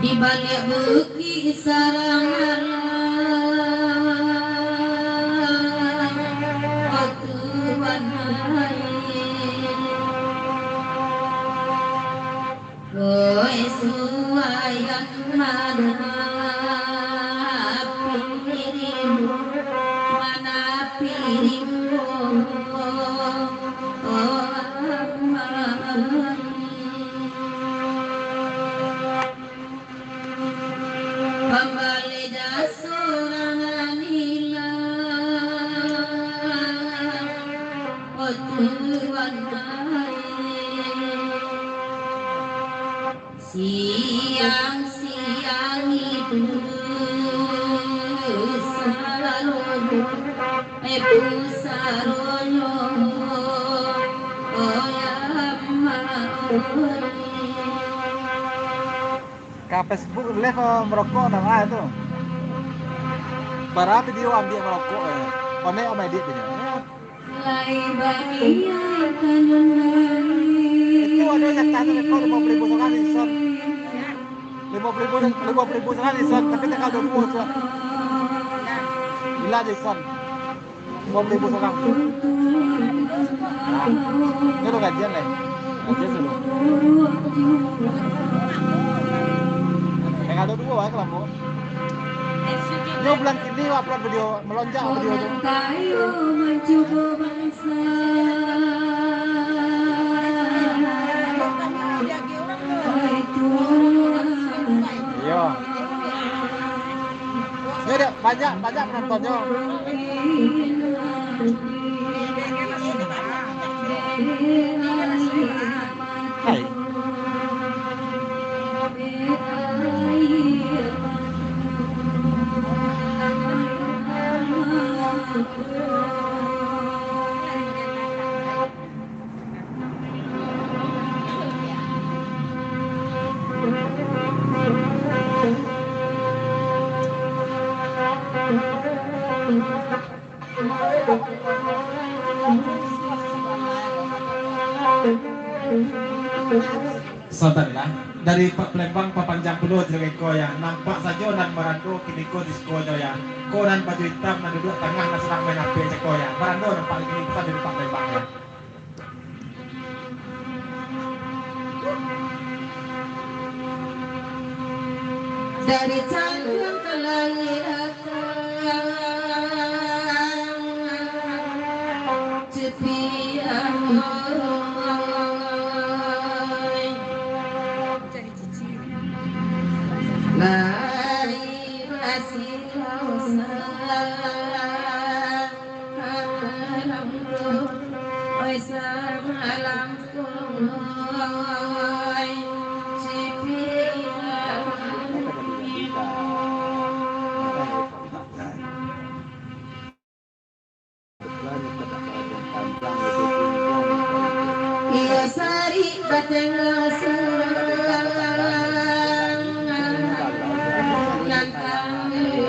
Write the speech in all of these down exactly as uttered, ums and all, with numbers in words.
Di baliak bukik Sarangan, oh Tuhan ai. Oi suayan manapi rimbun, manapi rimbun, oh amai. Pambaleh jaso urang nan ilang, oh Tuhan ai. Siang-siang itu saronyo, eh, saronyo, oh ya amai. Ka Facebook live, eh, marokok ndak lah tu. Bara video ambiak marokok, eh. Konek amai edit tu. Itu ado jatah tu, limo puluah ribu surang, Son. Limo puluah ribu, limo puluah ribu surang, Son. Tapi tanggal dua puluh, Son. Gila je, Son. Limo puluah ribu surang. Nah, ini lo gajian, eh. Gajian dulu. Eh, kalau dua, eh, kalau mau. Yo, bulan kini upload video, melonjak video tu. Iyo. Yo, dek, banyak, banyak penontonnya. Hai. Sabanlah, dari Palembang papanjang pulo jo iko, ya, nampak sajo nan marando kiniko di siko nyo, ya. Ko nan baju itam nan duduak tangah nan sadang main H P cako, ya. Marando nampak kiniko di Palembang, ya. Dari Tanjuang ka Langit Atang, Cepiang, oi. Lari basilau salam, oi, samalam. Iyo, sari batengah sarang, nan tangguh.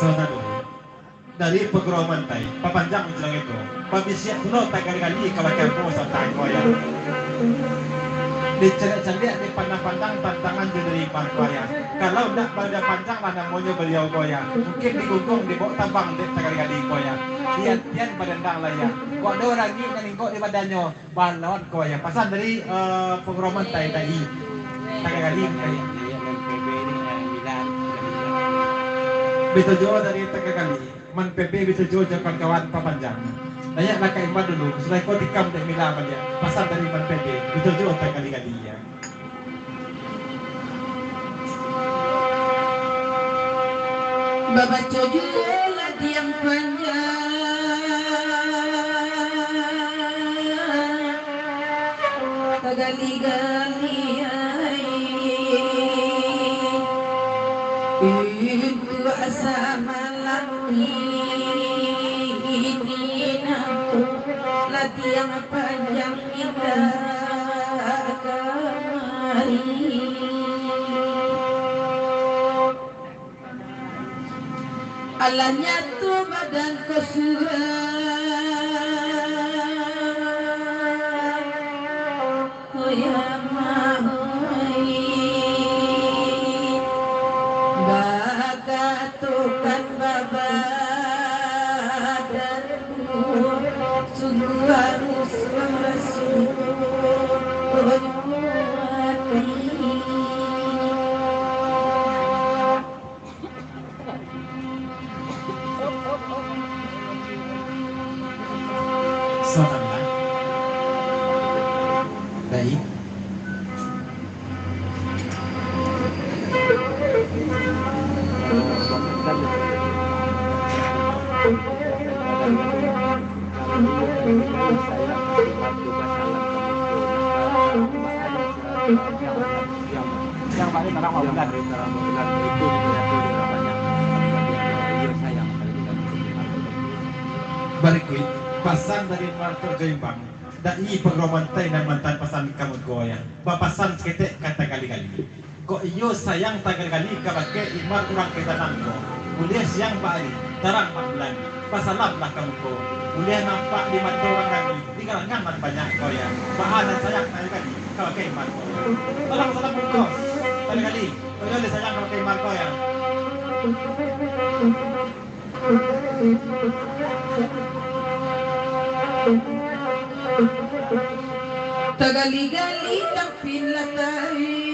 Saudara, dari Paguruan Mantai, papanjang bicara itu. Babisiak pulo tagali-gali ka bakeh ambo sabatang ko, ya. Dicaliak-caliak, dipandang-pandang tantangan jo dari Imam ko, ya. Kalau ndak baliau panjang lah namonyo baliau ko, ya. Mungkin digunggung, dibaok tabang dek tagali-gali ko, ya. Pian-pian badendang lah, ya. Kok ado urang nan inggok di badannyo, balon ko, ya. Pasan dari, eh, Paguruan Mantai tadi. Tagali-gali, ya. Baitu juo dari Tagalgali, Man P B baitu juo jo kawan-kawan papanjang. Naiaklah ka Iman dulu, sudah ko tikam dek Mila baliak. Pasan dari Man P B, baitu juo Tagalgali, ya. Babaco juo ladiang panjang, tagali-gali ai. Untuak samalam ini, ini nampak ladiang panjang indak kamari. Alah nyato badan ko surang, oi amak oi. Bakatokan babadan, sungguah harus raso hati. Salam, Bang. Baik. Barikuik, pasan dari Marto Joimbang. Dak i pagurau mantai nan mantan pasan ka muko, ya. Bapasan saketek ka Tagali-gali. Kok iyo sayang Tagali-gali kabake Imar urang Ketanang ko. Buliah siang baari, tarang malam bulan. Basalamlah ka muko. Buliah nampak di mato urang rami, di kalangan nan banyak ko, ya. Baa nan sayang Tagali-gali kabake Imar ko, ya. Tolong salam muko, Tagali-gali. Tolong sayang kabake Imar ko, ya. Tagali-gali tapi latai.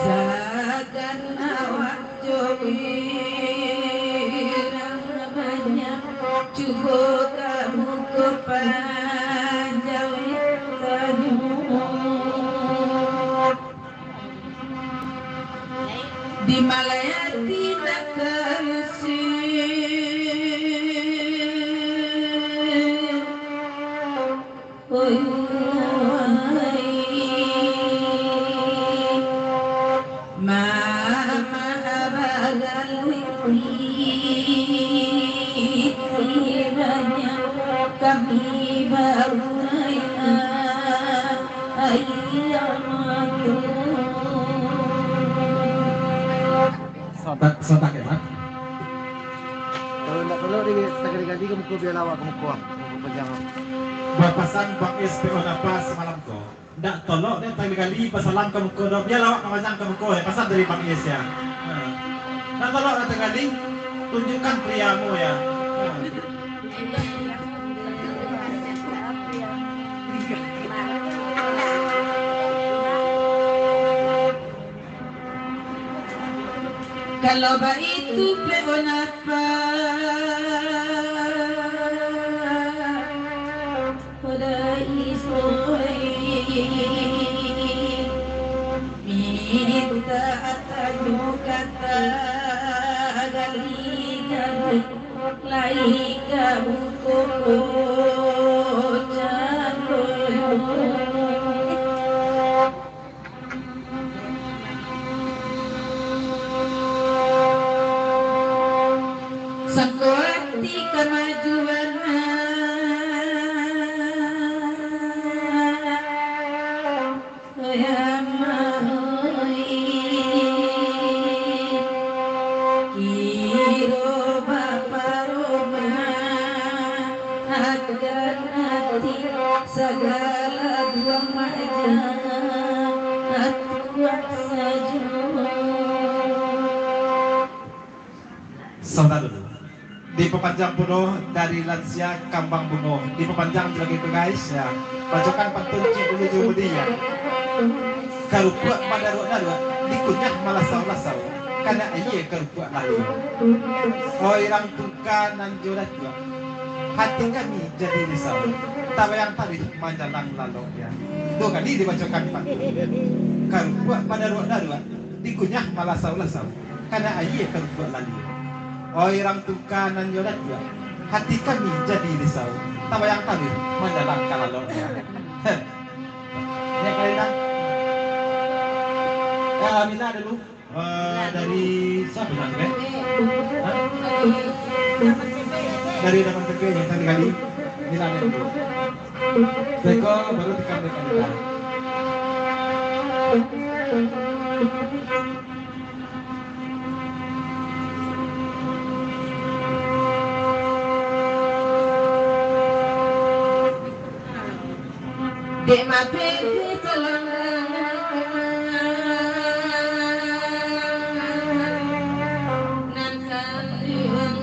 Sagan awak jo urang banyak, cubo ka muko panjau tanyo. Di Malaya tidak terusik. Oi, mama abagalui, kiranya kami baru raya ayam tu. Sontak, sontak ya, Mat. Kalau ndak tolok di Tagali-gali ka muko, bialah awak ka muko, ah. Muko panjang, ah. Bapasan Bang Is P O Napa samalam ko. Ndak tolok dek Tagali-gali basalam ka muko doh, bialah awak ka panjang ka muko, ya. Pasan dari Bang Is, ya. Ha. Ndak tolok dek Tagali, tunjukkan priamu, ya. Ha. Kalau baitu, P O Napa, pada isoi, minta tanyo ka Tagali-gali, lai ka muko ko cako. Sangko ati kamajuan, ya, maui. Kiro baparoman, akan ati sagala buah maja, atuak sajo. Sabar dulu. Di Dipapanjang pulo dari lansia kambang bungo. Dipapanjang jo lagi tu, guys, ya. Bacokan pantun ciek dulu jo budi, ya. Karupuak badaruak-daruak, dikunyah malasau-lasau, kanai aia karupuak lalua. Oi rang tungka nan jo datuak, hati kami jadi risau, tabayang taruih manjalang lalok, ya. Duo kali dibacokan pantun. Karupuak badaruak-daruak, dikunyah malasau-lasau, kanai aia karupuak lalua. Oi rang tungka nan jo datuak, hati kami jadi risau, tabayang taruih manjalang ka lalok, ya. Heh. Ya, Kalina. Ya, Alhamdulillah dulu. Eh, dari siapa nak, kan? Hah? Dari Daman Tepe yang tadi kali. Alhamdulillah dulu. Teko baru tekan dekat kita. Dek mati di talang nan kaliwang.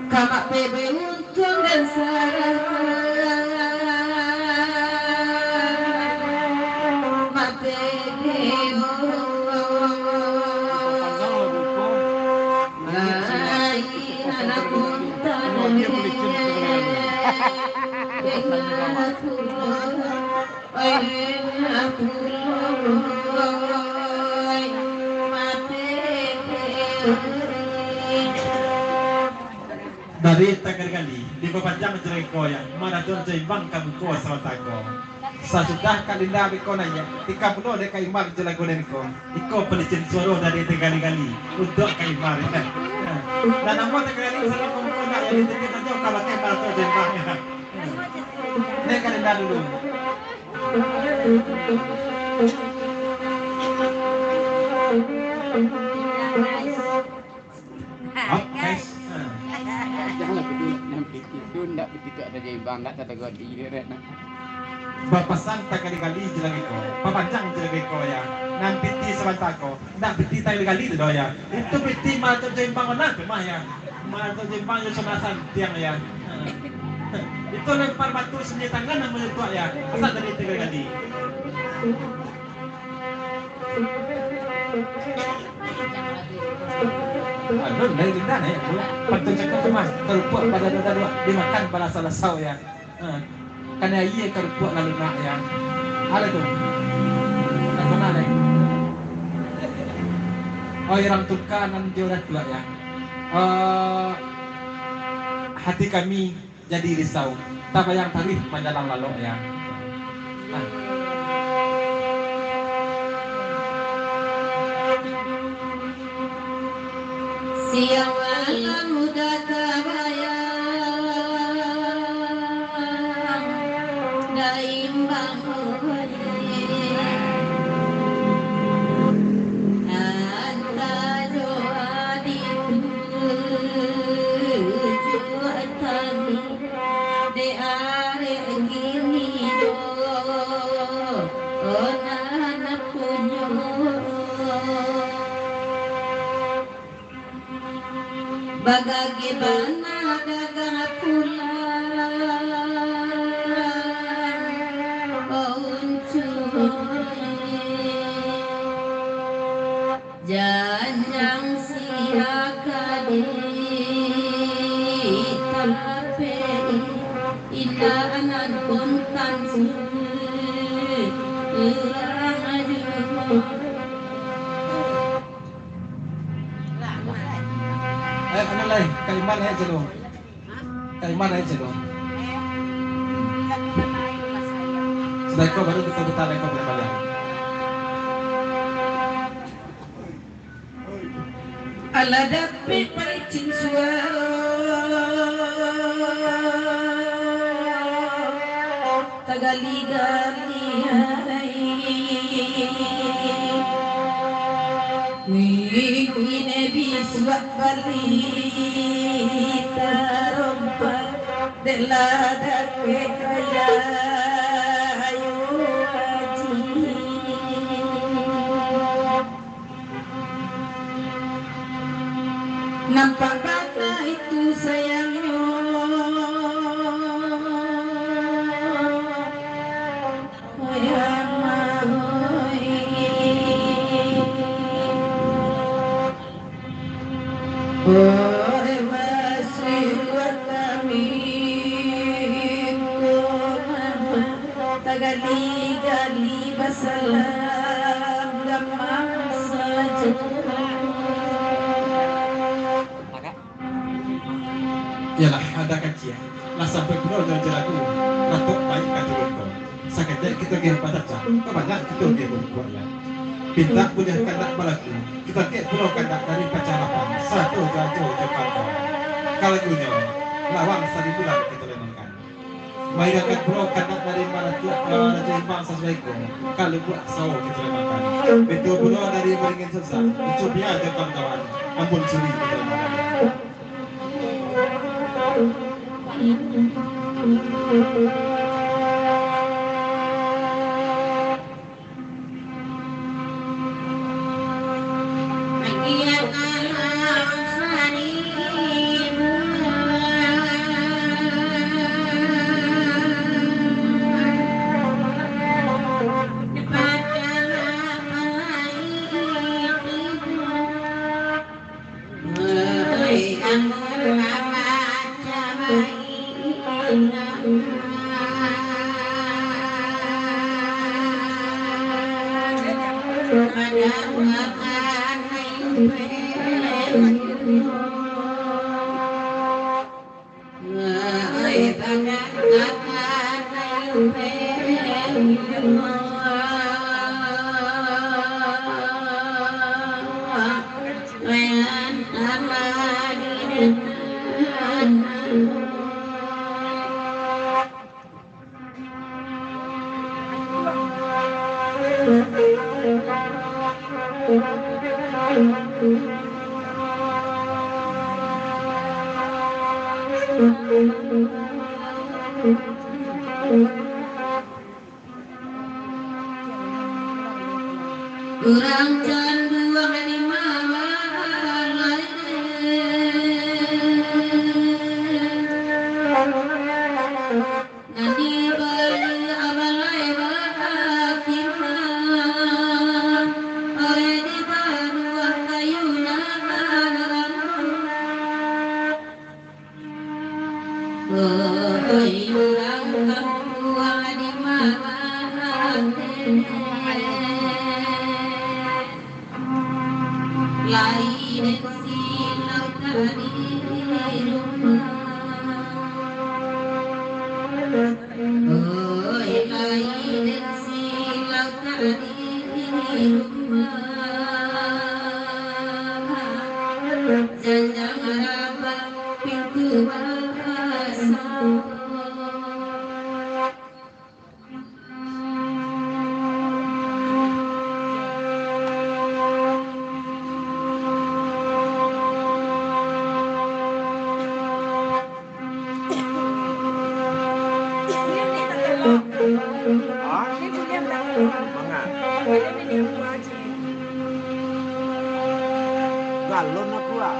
Kamak pebe untuang dan sarah, mak pebe, oh, lain anak unta, dengan aku. Dari tangah gali, dipapanjang jo lagi ko, ya, marajo jo imbang ka muko sabanta ko. Sasudah Kalina beko naiak, tika pulo dek Kak Imar jo lagu den ko. Iko pelicin suaro dari tangah gali, untuak Kak Imar, ya. Nah, namo tangah gali, salah ngomong nak jadi titik aja, kalau Kak Imar tu jo imbang, ya. Nek Kalina dulu. Up, guys. Janganlah piti, nan piti tu ndak piti tu ado jo imbang, ndak tatago diri dek nak. Bapasan takali-kali jo lagi ko, papanjang jo lagi ko, ya. Nan piti sabanta ko, ndak piti takali-kali tu doh, ya. Itu piti marajo jo imbang bana tu mah, ya. Marajo jo imbang jo sona santiang, ya. Itu lempar batu sendiri tangan nan manyetuak, ya. Asal dari takali-kali. Alun, dari indah, eh, aku. Pantun cakap tu, Mas. Karupuak badaruak-daruak, dimakan balasau-lasau, ya. Ha. Kanai aia karupuak lalu nak, ya. Alah tu. Tak pernah, eh. Oi rang tungka nan jo datuak, ya. Eh, hati kami jadi risau, tabayang taruih manjalang lalok, ya. Nah. Siang malam udah tabayang, dak imbang. Antah jo adi tujuah tadi. Dek arek gini do, oh, nan punyo. Bagage bana gagah pulang, oh, uncuy. Janjang sia ka ditapei, indak nan kontan surang aju. Eh, anak lai, Kak Iman, eh, celo. Kak Iman, eh, celo. Sudah ko baru kita buta, ko boleh baliak. Alah dapek paicin suaro. Gali-gali ai, wih, wih, Nabi suak bali tarompa, dek lah dakek raya, ayo haji. Nampak bana itu sayangnyo, ya Allah. Oi, masuak kami ko, tagali-gali basalam, gamang sajo. Iyolah, ado kaciak. Lah sampai pulo jo rajo lagu, ratok baik ka turun ko. Sakajap kito agiah bataca, kabanyak kito agiah babukuak lah. Pintak buliah kandak balaku, kito kek pulo kandak dari pacah lapan, sado jo rajo jo kawan-kawan. Ka lagunyo, Lawang Saribulan kito lewatkan. Mairakan pulo kandak dari maratuak, eh, Rajo Imbang sasuai ko, ka Lubuak Sawo kito lewatkan. Baitu pulo dari Beringin Susah, Ucu Bia jo kawan-kawan, Ambun Suri kito lewatkan. Urang canduang di malam lai. Nan dibali abalai batimah, oi di baruah kayu nan randuang. Oi urang kampuang di malam, lai den silau tadi rumah. Oi, lai den silau tadi rumah. Janjang rabang pintu basa. Galon aku ah.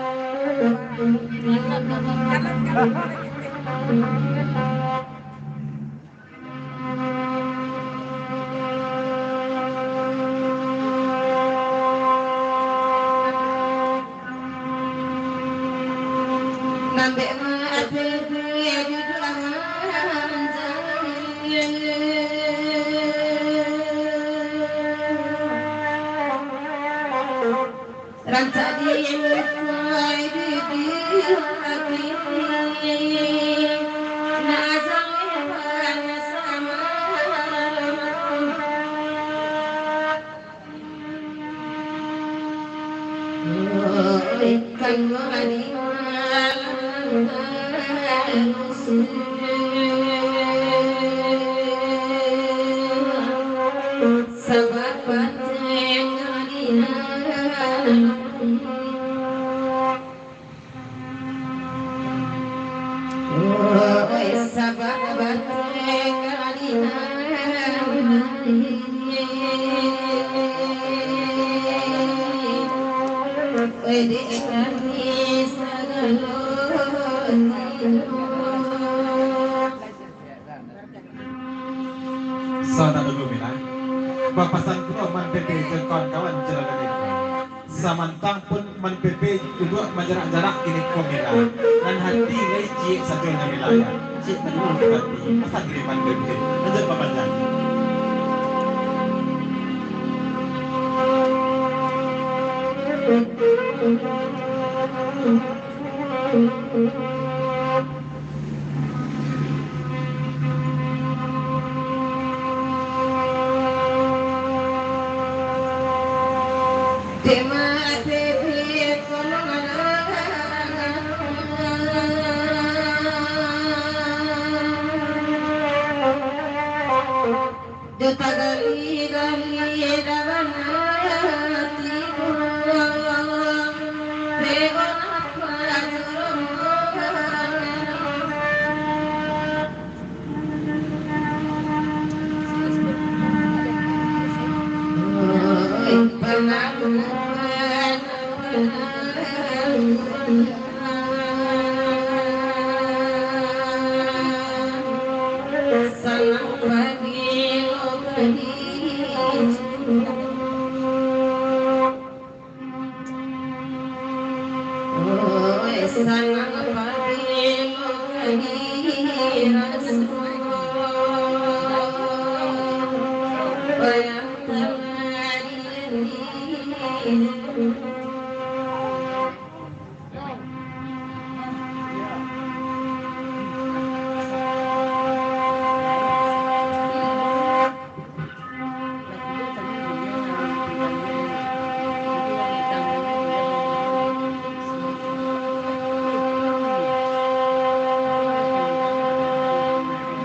Rancak di muka di hati. Sanak dulu, Mila. Bapasan pulo Man Pepe jo kawan-kawan jalan ko. Samantang pun Man Pepe duduak manjarak-jarak kini ko, Mila. Nan hati lai ciek sajo nyo, Mila, ya. Ciek nan dulu di hati. Pasan diri Man Pepe. Lanjut bapanjang. Jo tagali-gali dalam ati ko, pegon apa jurumu. Oi, pangaku. Sanang pagi lo pagi. Oi, sanang pagi lo pagi. Bayang pagi.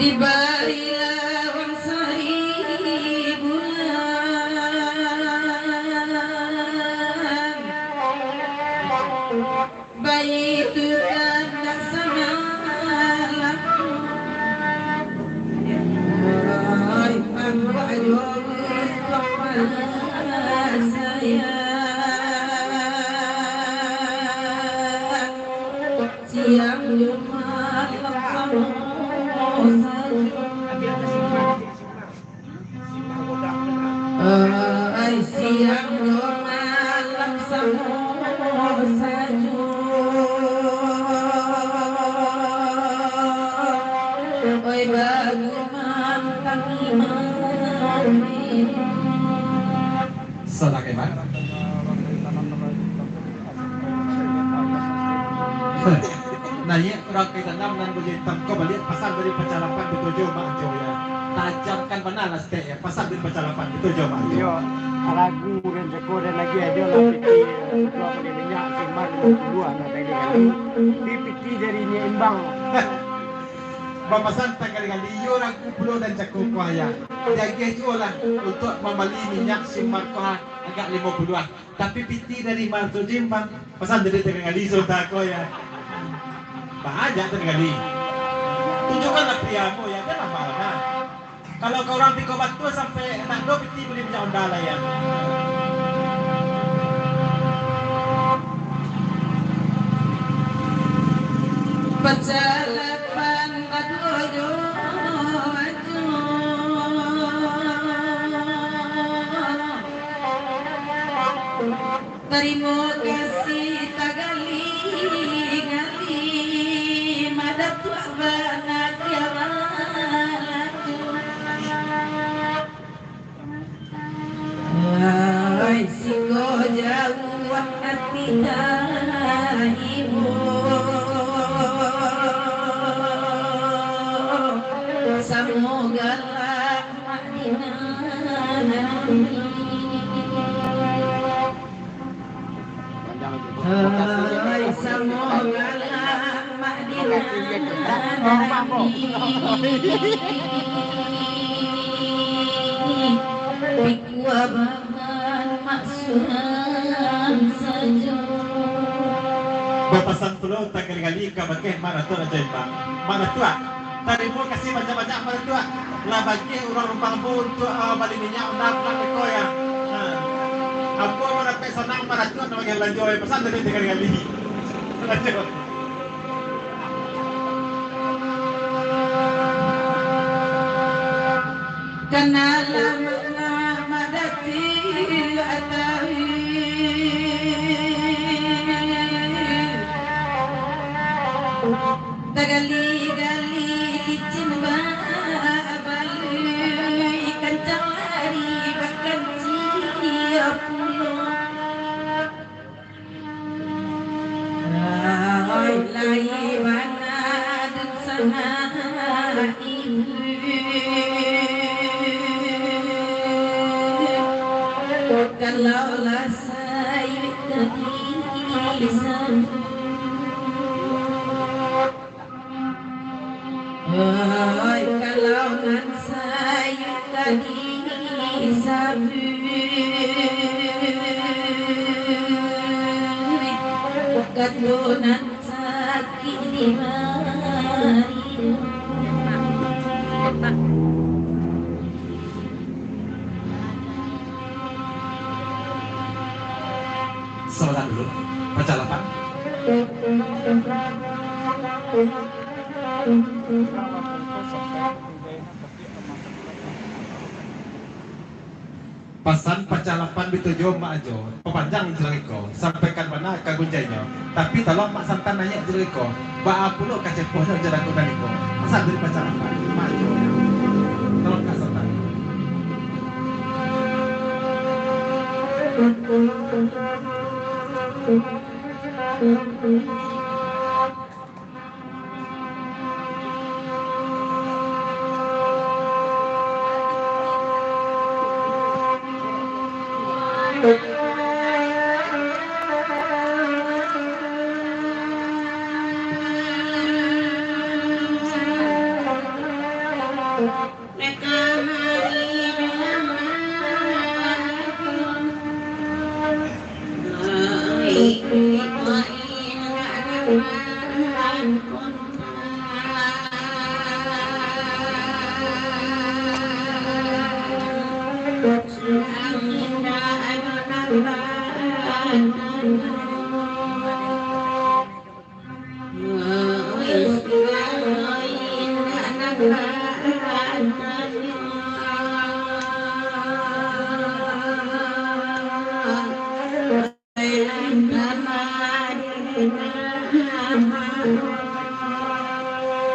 Dibarilah urang saribu bulan. Baitu tanda samalam. Ai, ambo ayo kepala saya. Siang Jumat samo sajo. Ai, siang jo malam samo sajo. Oi, baguman kami mandi. Salah kemat. Nah, iyo, urang ka tanam nan baju itam ko baliak, pasan dari pacah lapan pitujuah, Mak Jo, ya. Tajamkan bana lah stek, ya. Pasan dari pacah lapan pitujuah, Mak Jo. Iyo, ragu dan cako dan lagi ajo lah piti, eh, duo bali minyak, simbang limo puluah lah tadi kali. Di piti dari nyiak imbang. Bapasan tangkali-kali, iyo ragu pulo dan cako ko, ya. Diagiah juo lah untuak mambali minyak simbang ko, ha, agak limo puluah. Tapi piti dari Marto Jembang, pasan dari tangah gali, saudara ko, ya. Banyak tangah gali. Tunjukkanlah pria ambo, ya, jangan lama-lama. Kalau ka urang Tiko Batua sampai nak do piti bali minyak onda lah, ya. Pacah lapan baduo jo ajo. Tarimo kasih tagali-gali, madatuak bana tiaba laku. Ai, siko jauah ati ka ibo. Samogalah Madinah. Hai, samogalah Madinah. Dikuabakan mak surang sajo. Bapasan pulo tangkali-kali ka bakeh Mak Datuak Rajo Imbang. Mak Datuak, tarimo kasih banyak-banyak, Mak Datuak. Lah bagiah urang rumah ambo untuak, ah, bali minyak, undak, undak beko, ya. Nah, ambo mandapek sanang, Mak Datuak, nak bagiah balanjo, ya. Pasan tadi tigo kali. Balanjo. Kanalah manga madati atawi. Tagali-gali licin babali, kancang lari bakancia pulo. Lai bana dunsanak ibu. Kalau lah sayuik tadi disambut. Oi, kalau nan sayuik tadi sabuik, kato nan sakik di mari. Sabananyo dulu, pacah lapan. Pasan pacah lapan bitujuah Mak Ajo, papanjang jo lagiko, sampaikan bana ka gunjainyo. Tapi tolong Mak Santan naiak jo lagiko, baa pulo ka cepohnyo jo lagu nan iko. Pasan dari pacah lapan, Mak Ajo. Tolong Kak Santan.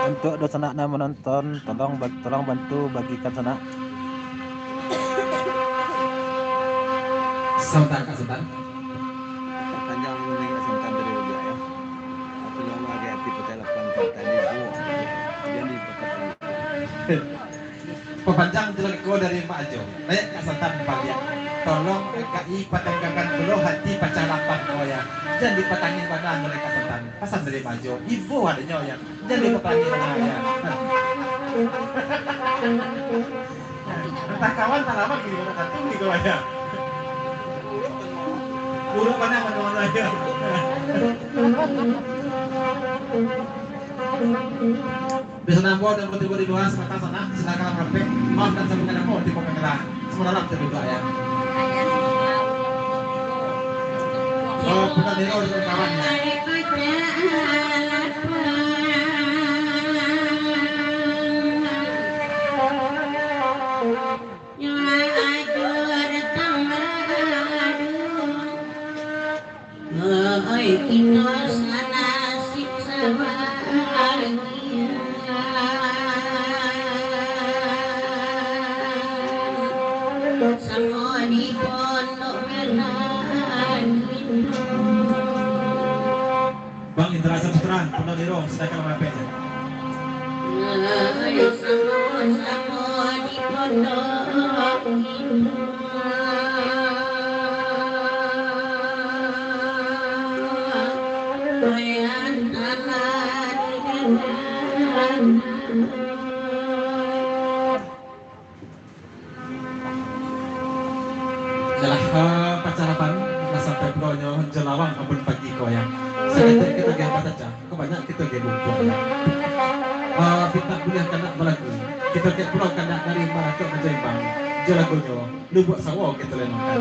Untuk dunsanak nan manonton, tolong ba-, tolong bantu bagikan sanak. Sabananyo, Kak Sutan. Panjang dulu ni, Kak Sutan, dari ujung, ya. Aku lama lagi hati pecah lapan kata ni, Bu. Dia ni pecah lapan. Papanjang jo lagiko dari Mak Ajo. Naiak Kak Santan baliak. Tolong agak-i patanggakan pulo hati pacah lapan ko, ya. Jan dipatangih bana oleh Kak Santan. Pasan dari Mak Ajo. Ibo adonyo, ya. Jan dipatangih bana, ya. Antah kawan, antah lawan, gini, kata satu, gini, kawan, ya. Buruk mana, mana, mana, ya. Di sana ambo, dan tibo di lua, sabatang sanak, silakan marampek. Maaf, dan sampaikan ambo, tibo panggilan. Semua dalam tibo dua, ya. Oh, bukan di lua, di kawan, ya. Oi, kito sanasib sabahagia, samo di Pondok Merah Indu. Bang Indra Saputra, Pondok Niro, silakan merampok. Oi, samo-samo di Pondok Indu. Yalah, eh, pacah lapan, lah sampai pulo nyo jo lawang abun pagi ko, ya. Saketek kito gi ampah sajo, kok banyak kito gi bumpua, ya. Eh, bintang buliah kandak balagu, kito kek pulo kandak dari Maratok Rajo Imbang, jo lagunyo Lubuak Sawo kito lenongkan.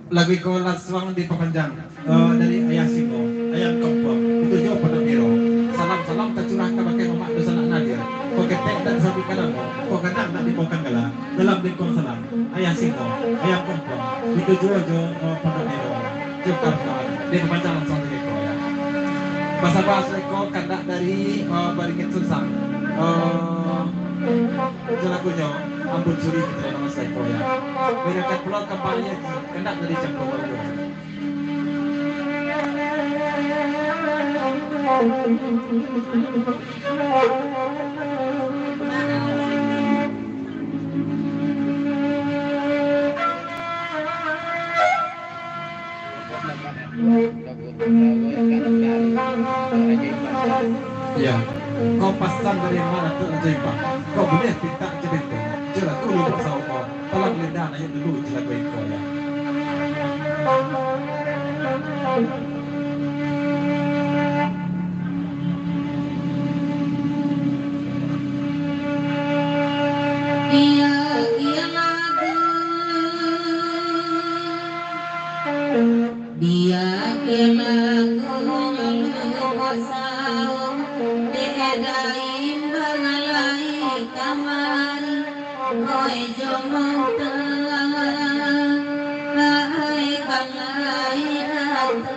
Lagu iko lansuang dipapanjang, eh, dari Ayah Singo. Ayam kampung, itu juo Pondok Niro. Salam-salam tacurah kabake mamak dunsanak nan hadir. Kok ketek indak disabuikkan namo, kok ganang indak diimbaukan gala. Dalam lingkuang salam, Ayah Singo, Ayam Kampung, itu juo jo, eh, Pondok Niro. Cukup, eh, dipapanjang langsuang sajo ko, yo. Basaba sajo ko kandak dari, eh, Baringin Sunsang. Eh, jo lagunyo Ambun Suri, putra nan sajo ko, yo. Barikan pulo ka Pak Haji, kandak dari Cangkuang Baru. Ya, ko pasan dari Mak Datuak Rajo Imbah. Ko buliah pintak jo benteng, jo lagu Lubuk Sawo ko. Tolong Linda naiak dulu jo lagu iko, yo. Iyo, iyo lagu. Dia kena gulu basau, dek dai mangalai kamari, oi jo mata, ai balai rata.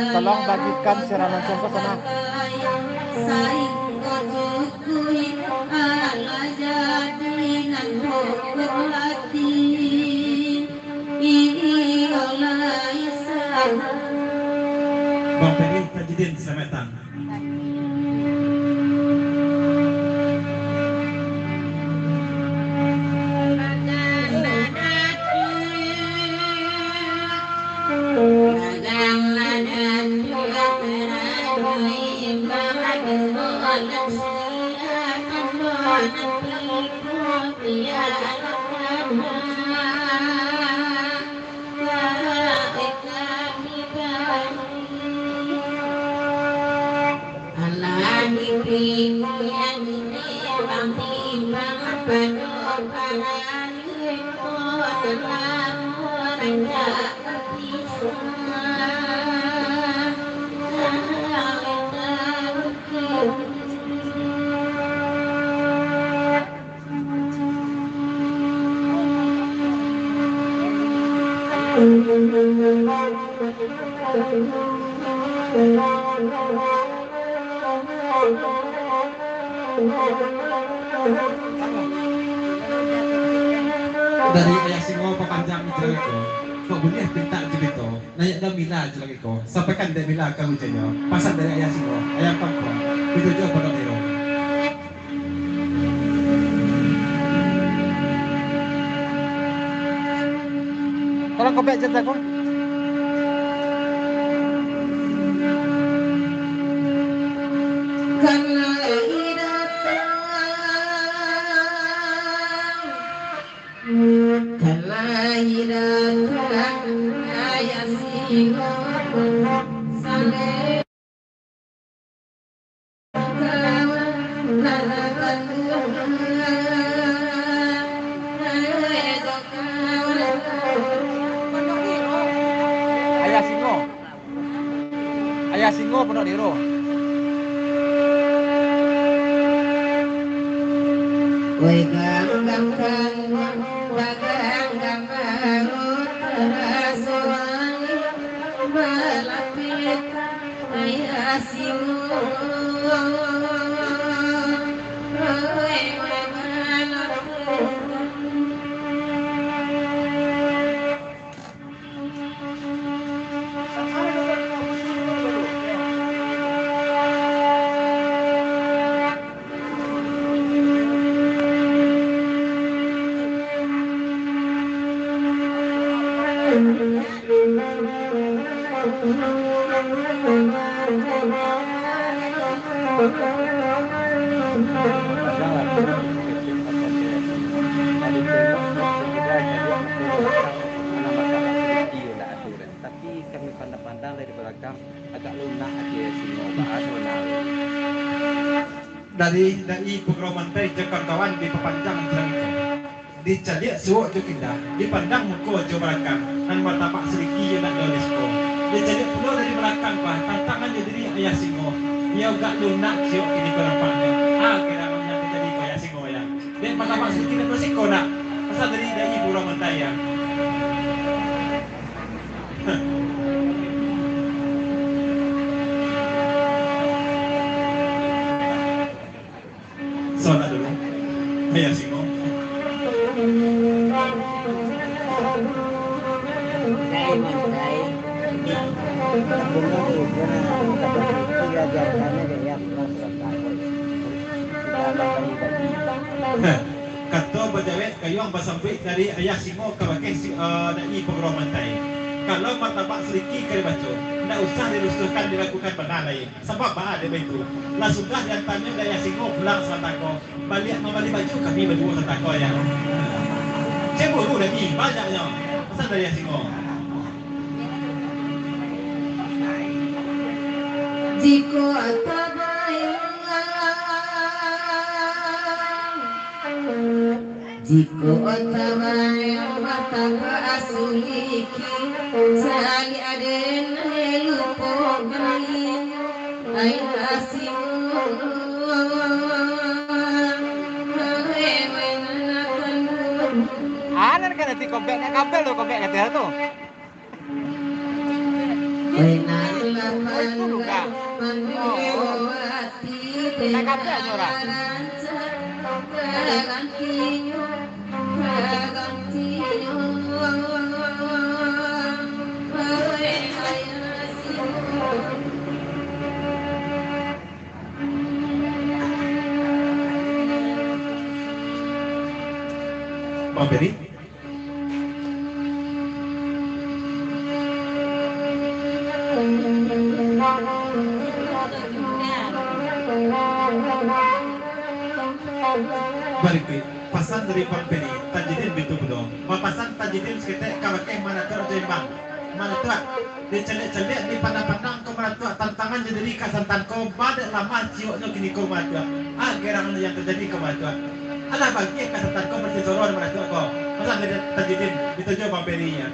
Tolong bagikan siaran langsung ke sana. Bang Ferry Tajudin Slametan. Dari Ayah Singo papanjang ijai ko, kok buliah pintak jo bento, naiak dek Mila jo lai ko, sampaikan dek Mila ka ujannyo, pasan dari Ayah Singo, Ayam Kampung, itu juo Pondok Niro. Tolong kopek cerita ko. Kalahiran, kalahiran Ayah Singo, Saleh. Ayah Singo. Ayah Singo Pondok Niro. Woi, ganggang, ganggang, ganggang, taraso angin malapehkan. Tapi kami pandang-pandang dari belakang, agak lunak aja singo bahas benar. Dari, dari Pukul Mantai Jakartawan dipapanjang jalan itu. Dicaliak suok jo kinda, dipandang muko jo balakang, nan martabak sadiki iyo nak jo disko. Dicaliak pulo dari balakang, bah, tantangan jo diri Ayah Singo. Iyo gak lunak ciok kini ko nampaknyo. Ah, kira nan tajadi ko Ayah Singo, yo. Dek martabak sadiki nak jo siko nak. Pasal dari dai buruang mantai, yo. Sanak dulu. Ayah Singo. Heh, kato bajawek gayuang basambuik dari Ayah Singo kabake si, eh, dai paguruang mantai. Kalau martabak sadiki ka dibaco, ndak usah dirusuahkan dilakukan bana lai. Sabab baa dek baitu, lah sudah diantanyo dek Ayah Singo pulang sabatako, baliak mambali baju kami baduo sabatako, yo. Cemburu lagi, banyaknyo. Pasan dari Ayah Singo. Jikok tabayang, jikok tabayang mata baasiki, saliak aden lupo bani, ai asing, ai manakan. Anan kan nanti kobek, nak kabel tu, kobek kata tu. Bang Ferry? Barikuik, pasan dari Bang Ferry, Tajidin baitu pulo. Bapasan Tajidin saketek kabake Manatuak Joimbang. Manatuak, dicaliak-caliak, dipandang-pandang ko Manatuak, tantangan jo diri Kak Santan ko, ba dek lamah cioknyo kini ko Manatuak. Ah, gerang nan tajadi ko Manatuak. Alah bagi Kak Santan ko batisoro Manatuak ko. Pasan dari Tajidin, dituju Bang Ferry, yo.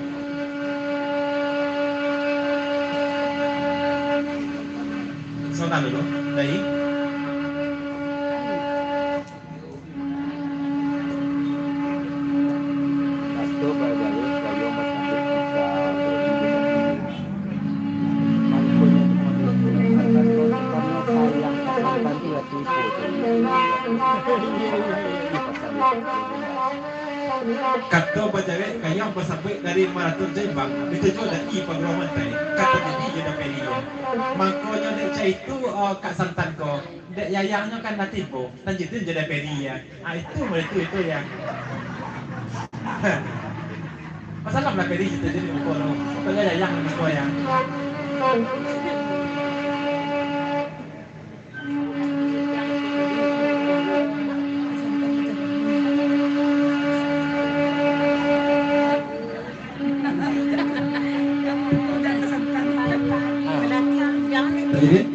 Sanak dulu, dai. Kato bajawek gayuang basambuik dari Manatuak Joimbang, dituju dai paguruang mantai, kato jadi jo dapeli. Mangkonyo dek caitu, oh, Kak Santan ko. Dek yayangnyo kan lah tibo, Tajidin jo dapeli, yo. Ah, itu, itu, itu, yo. Masalah lah peli Tajidin ko lo. Kalau yayang ko, yo. Jadi,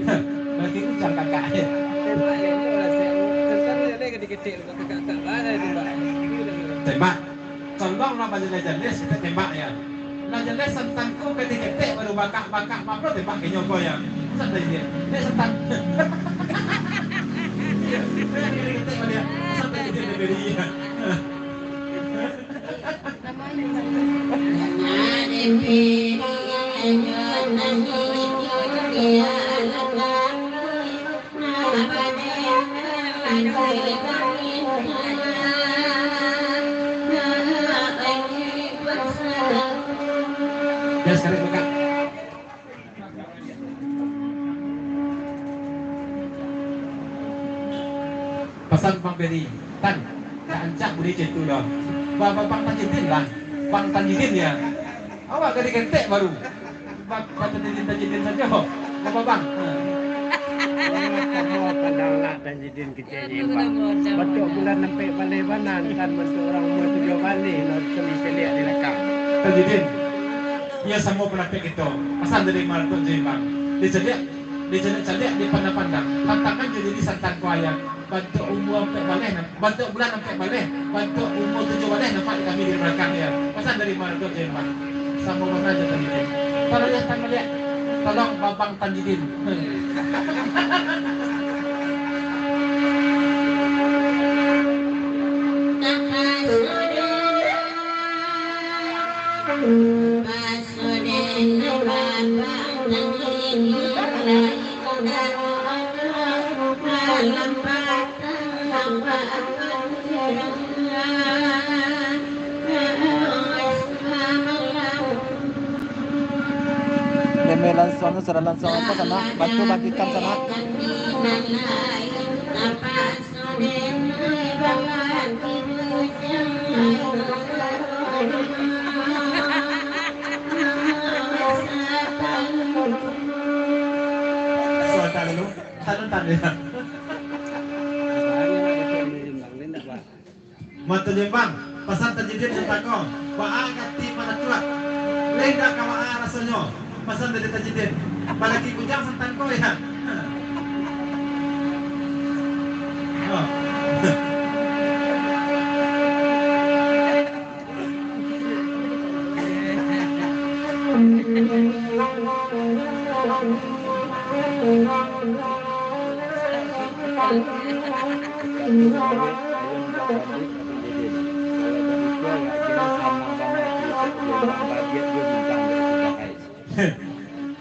laki kucang kakak. Tembak. Tolonglah, bajaleh-jaleh, kita tembak, yo. Lah jaleh Santan ko ka diketek baru bakak-bakak, mako tembak ka inyo ko, yo. Santai je. Dek Santan. Dek Santan, yo. Santai je, dek Ferry, yo. Yo, sakarang buka. Pasan Bang Ferry, Tan, dak rancak budi caitu doh. Ba-, ba-, Bang Tajidin lah. Bang Tajidin, yo. Awak ka diketek baru. Ba-, ba-, Tajidin, Tajidin sajo. Apo, Bang? Ha. Samo pandang lah, Tajidin. Keceknyo, Bang. Bantuak bulan ampek baleh bana, Tan, bantuak urang umua tujuah baleh, no, caliak di lakang. Tajidin, iyo samo pandapat kito. Pasan dari Manatuak Joimbang. Dicaliak, dicaliak-caliak, dipandang-pandang. Tantangan jo diri Santan ko, yo. Bantuak umua ampek baleh, bantuak bulan ampek baleh, bantuak umua tujuah baleh nampak di kami dari balakang, yo. Pasan dari Maratok Jembang. Samo bana jo tadi, yo. Tolong, yo, tolong, yo. Tolong, Babang Tanjidin. Demi lansuang, sudah lansuang apa sana? Bantu bagikan sana. Sudah dulu. Tanun tadi. Mato Jembang, pasan Tanjidin nan tako, baa gati manacuak, lai indak ka baa rasonyo, pasan dari Tanjidin, balaki kujang santan ko, yo. Oh.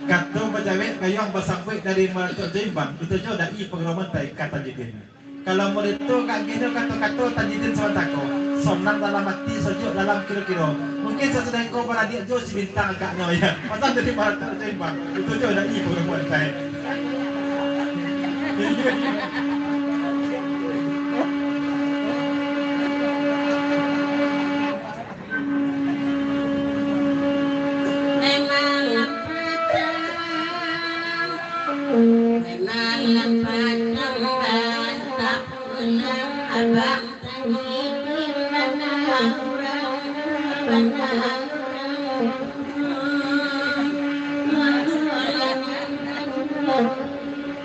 Kato bajawek gayuang basambuik dari Maratok Jembang, itu jo dai pangaraman tai ka Tanjidin. Kalau model tu, kak gino kato-kato Tanjidin sabanta ko, sonang dalam ati, sojuak dalam kiro-kiro. Mungkin sasudah ko baradiak jo si Bintang agaknyo, yo. Pasan dari Maratok Jembang, itu jo dai pangaraman tai.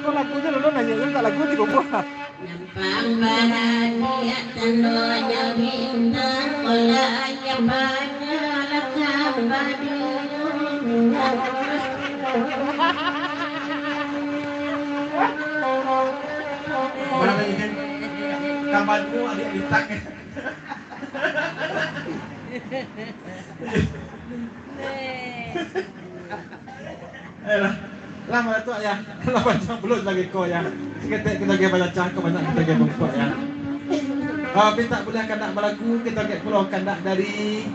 Kok lagunyo dulu nanya, tak lagu tigo buah. Nampak baradiak tandonyo bintang, mulai banyak lakam baduyun. Mana tadi kan? Kabanmu adik bintang. Ayolah. Lah, Maratok, yo. Lah, panjang pulo lagi ko, yo. Saketek kito lagi bacacah, ko banyak kito lagi bungkuk, yo. Ah, mintak buliah kandak balagu, kito lagi pulo kandak dari,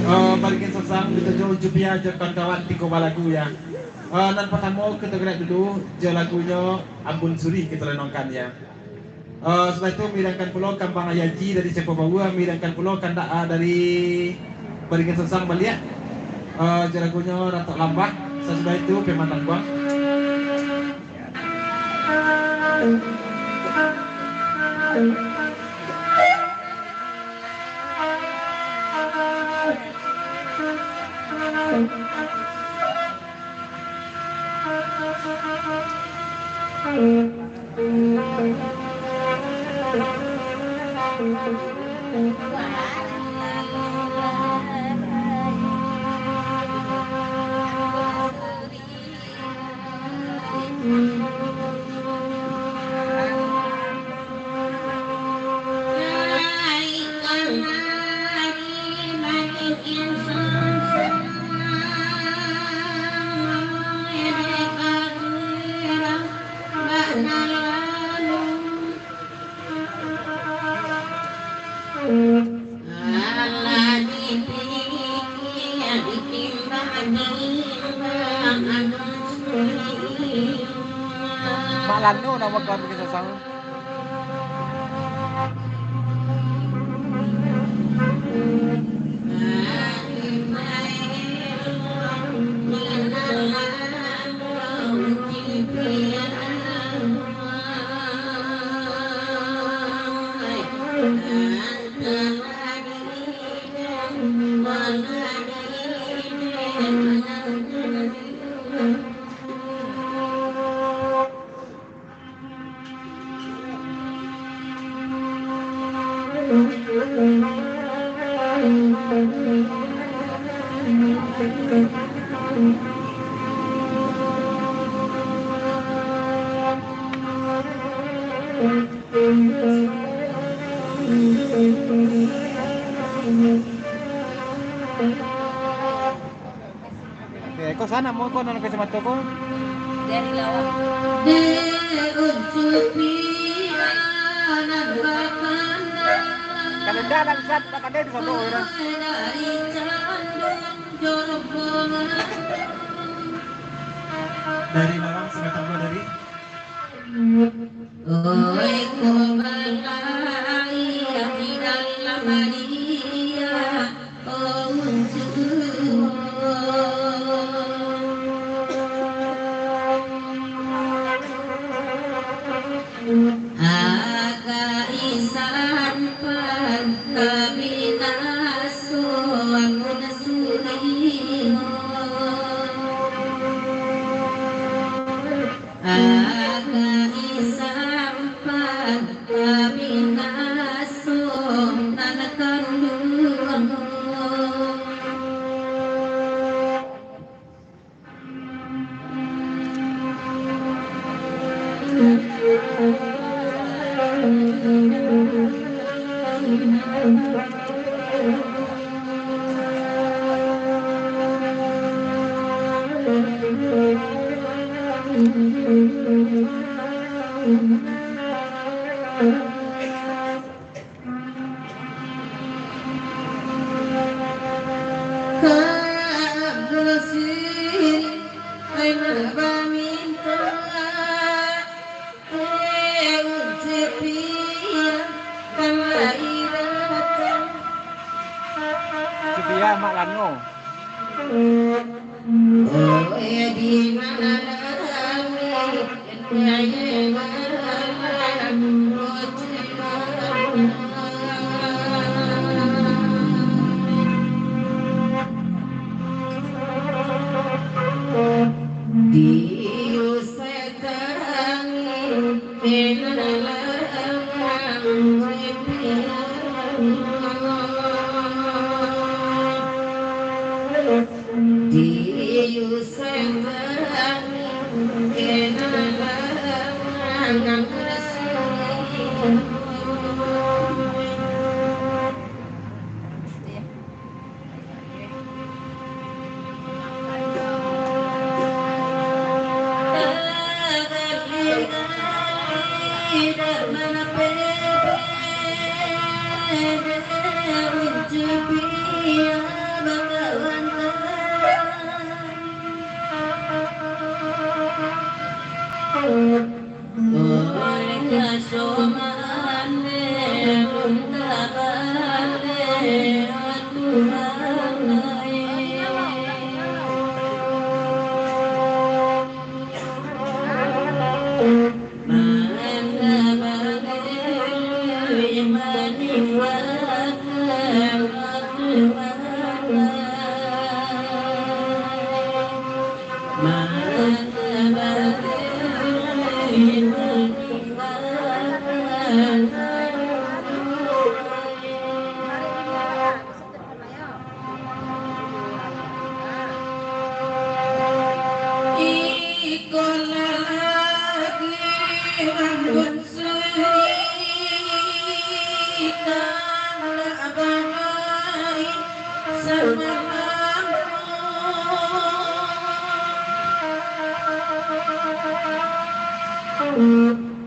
ah, Baringin Sansang, kito jo Jupia jo kawan-kawan tigo balagu, yo. Ah, nan partamo kito gerak dulu, jo lagunyo Ambun Suri kito renungkan, yo. Eh, sudah itu, mirangkan pulo kambang Ayaji dari Siapo Baua, mirangkan pulo kandak, ah, dari Baringin Sansang baliak. Eh, jo lagunyo Ratok Lambah. Sasudah itu, Pemandang Buang. Mak Lano namo kawan bikin sasang. Eh, kau sana mau kau nan kacamata kau? Dari lawak. Kalau ndak, ndak bisa, ndak pandai di sono, orang. Dari lawak, sebatang dua dari. Oi, ko balaia di dalam dia, oh, uncu. Agak isan pan kabinaso aku nasuri. Agak isan pan kabinaso nan kanduang. Supiah Mak Lano.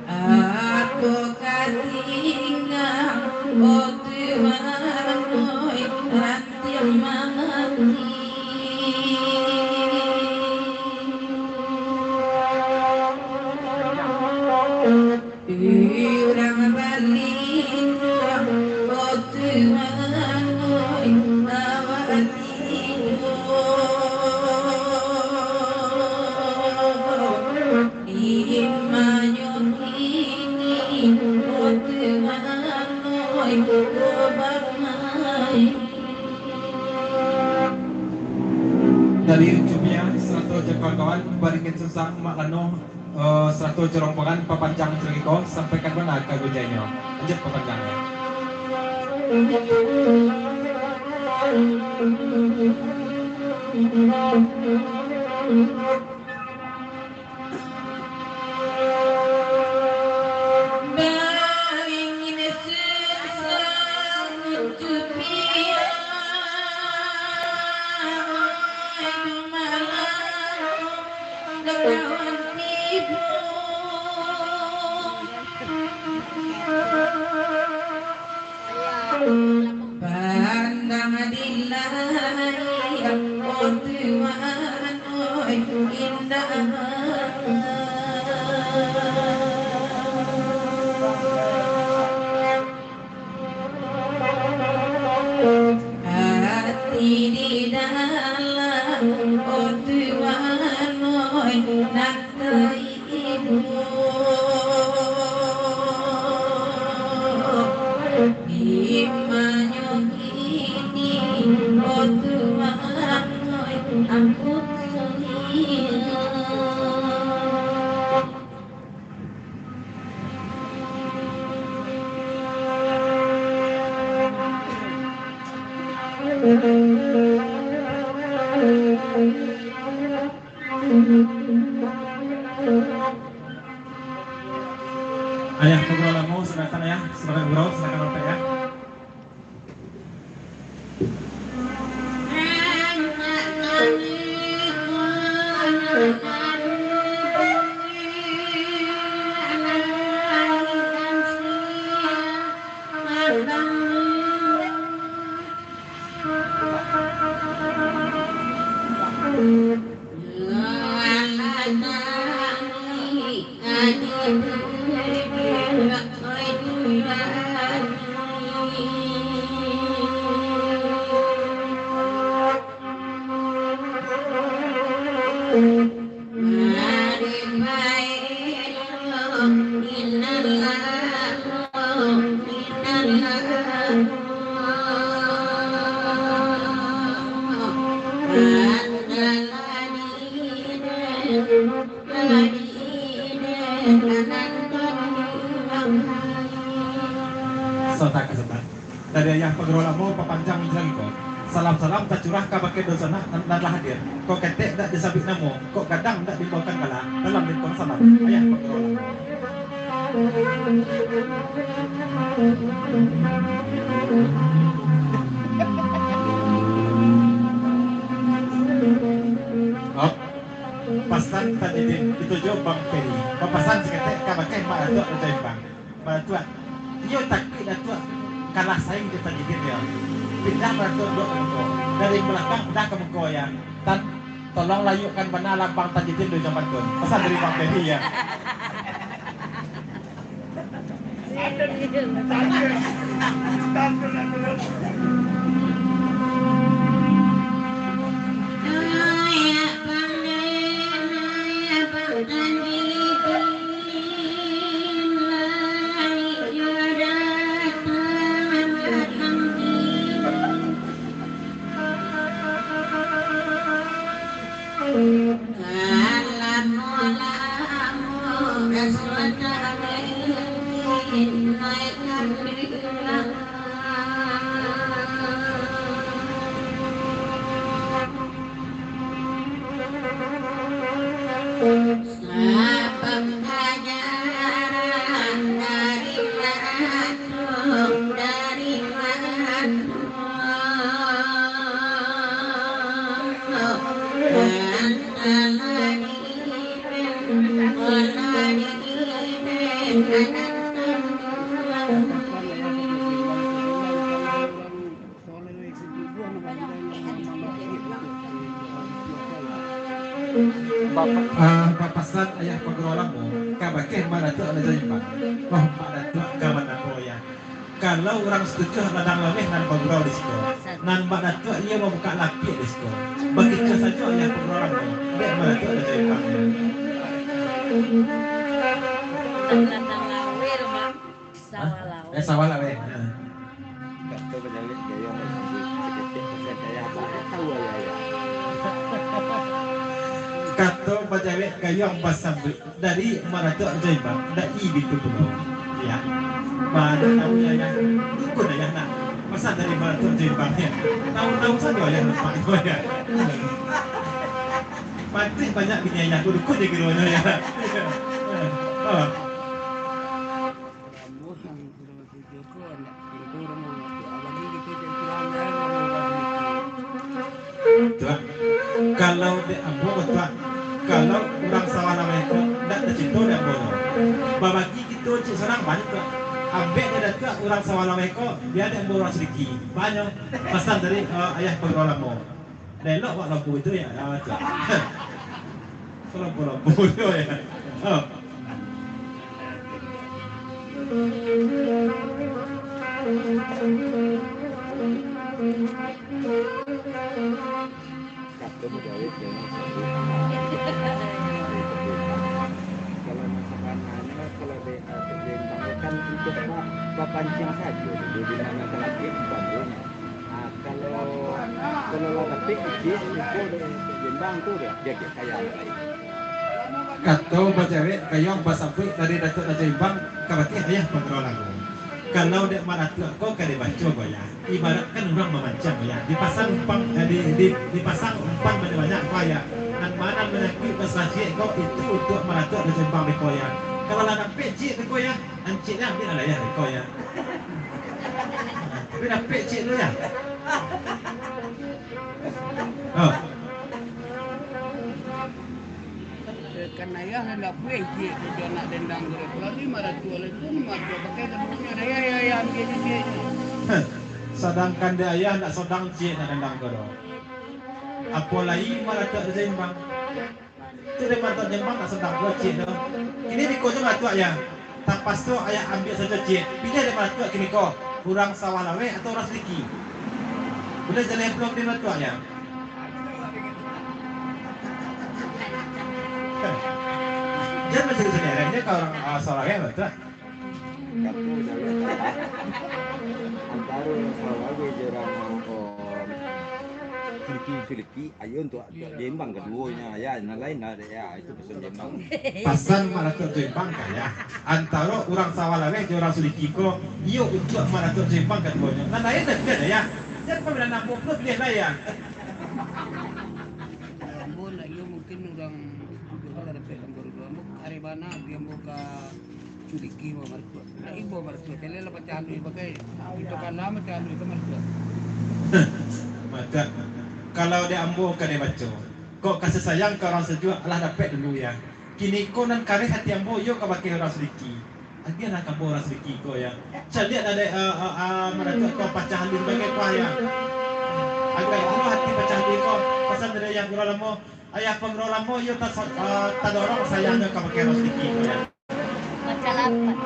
Aku ka tingga, oh Tuhan, oi, rati mati. Urang balinduang, oh Tuhan, oi, awak tigo. Dari Cupiah, sarato jo kawan-kawan, baringin sunsang, Mak Lano, eh, sarato jo rombongan, papanjang jo lagi ko, sampaikan bana ka gojainyo. Lanjut papanjang. Pandang di layar, oh Tuhan, oi, indah. Hati di dalam, oh Tuhan, oi, nak Ayah Pagurau Lamo, silakan Ayah, silakan Gurau, silakan Bapak ya. Sota ka sota. Dari Ayah Pagurau Lamo, papanjang lagi ko. Salam-salam tacurah kabake dunsanak nan, nan lah hadir. Kok ketek dak disabuik namo, kok gadang dak diimbaukan gala, dalam lingkuang salam Ayah Pagurau Lamo. Op. Pasan Tajidin, itu jo Bang Peri. Bapasan saketek kabake Mak Datuak Rajo Imbang. Mak Datuak, iyo takuik Datuak kalah saing jo Tajidin yo. Pindah Mak Datuak duduak ka muko. Dari balakang pindah ka muko yo. Tan, tolong layuakkan bana lah Bang Tajidin di ujuang pantun. Pasan dari Bang Peri yo. Sabab ajaran dari Rasul, dari Rasul. Antara diri dan antara diri dan antara Bapak, ah, bapasan Ayah Pagurau Lamo, kabake Mak Datuak Rajo Imbang. Wah, Mak Datuak ka mano ko, yo? Kalau urang satujuah ladang laweh nan bagurau di siko, nan Mak Datuak iyo mambukak lapiak di siko. Bakitu sajo Ayah Pagurau Lamo, dek Mak Datuak Rajo Imbang. Ladang laweh, Bang. Hah? Sawah laweh. Eh, sawah laweh. Ha. Kato bajawek gayuang basambuik, saketek pasan ayah, baa tahu ayah-ayah. Kato bajawek gayuang basambuik dari Mak Datuak Rajo Imbang, dai Bintu Pulo. Yo. Baa tahu ayah-ayah, dukun ayah nak. Pasan dari Baratok Jombang, ya. Tahu-tahu sajo ayah nampak ko, ya. Patuik banyak bini ayah ko, dukun jo kironyo, ya. Oh. Tuan, kalau dek ambo ko, Tuan, kalau urang sawah laweh ko, ndak tacinto dek ambo ko. Babagi kito cik surang banyak, Tuan. Ambek dek Datuak urang sawah laweh ko, bia dek ambo urang Siliki. Banyak. Pasan dari, eh, ayah Panggiro Lamo. Dah elok wak lampu itu, ya. Ah, Tuan. Lampu-lampu itu, ya. Oh. Kato bajawek jangan sabuik. Kalau nan sabananyo, kalau di, di, diimbangkan untuak ba-, bapanciang sajo, di, di nan talakek umpamo. Ah, kalau, kalau lah dapek ijin, iko di, di imbang tu dia, dia, dia kaya. Kato bajawek gayuang basambuik dari Datuak Rajo Imbang, ka bakeh ayah Panggiro Lamo. Kalau dek Mak Datuak ko ka dibaco ko, ya. Ibaratkan urang mamanciang, ya. Dipasang umpang, eh, di, di, dipasang umpang banyak-banyak ko, ya. Nan ma nan manyakuik basajiak ko, itu untuak Mak Datuak Rajo Imbang beko, ya. Kalau lah dapek ciek beko, ya, anciak lah ambiak lah, ya, beko, ya. Tapi dapek ciek tu, ya. Oh. Kan ayah lah ndak buek ciek tu, jan nak dendang ko. Kalau limo ratuih lah tu, limo ratuih pakai kan punyo ayah, ayah, ayah ambiak ciek tu. Heh, sadangkan dek ayah ndak sadang ciek nak dendang ko doh. Apo lai limo ratuih Rajo Imbang. Tu dek Mak Datuak Jombang ndak sadang buek ciek doh. Kini beko jo Mak Datuak, ya. Tapaso ayah ambiak sajo ciek. Piliah dek Mak Datuak kini ko, urang sawah laweh atau urang Siliki? Buliah jaleh pulang dek Mak Datuak, ya. Jan macam tu, ya, ka urang, ah, sawah laweh, Mak Datuak. Kato jaleh antaro urang sawah laweh jo urang, oh, Siliki, Siliki. Ayo, untuak, untuak Jombang kaduonyo, ya, nan lain lah, ya, itu pasan Jombang. Pasan Mak Datuak Jombang ka, ya. Antaro urang sawah laweh jo urang Siliki ko, iyo, untuak Mak Datuak Jombang kaduonyo. Nan lain dah, dah, ya. Jan pamilihan ambo pulo pilihan lai, ya. Ambo nak iyo mungkin urang, urang dapek ambo dulu. Ambo ari bana, ambo ka Siliki mah maratuak. Nak ibo maratuak. Kalian lah pacah alui bagai. Kito kalah pacah alui ka maratuak. Maka, kalau dek ambo ka dibaco, kok kasih sayang ka urang Sajuak lah dapek dulu, ya. Kini ko nan kareh hati ambo iyo ka bakeh urang Siliki. Agiahlah ka ambo urang Siliki ko, ya. Caliak lah dek, ah, ah, ah, maratuak ko pacah alui bagai ko, ya. Agak itulah hati pacah alui ko. Pasan dari ayah Panggiro Lamo, ayah Panggiro Lamo iyo tas-, ah, tadorong sayangnyo ka bakeh urang Siliki ko, ya. Pacalapan.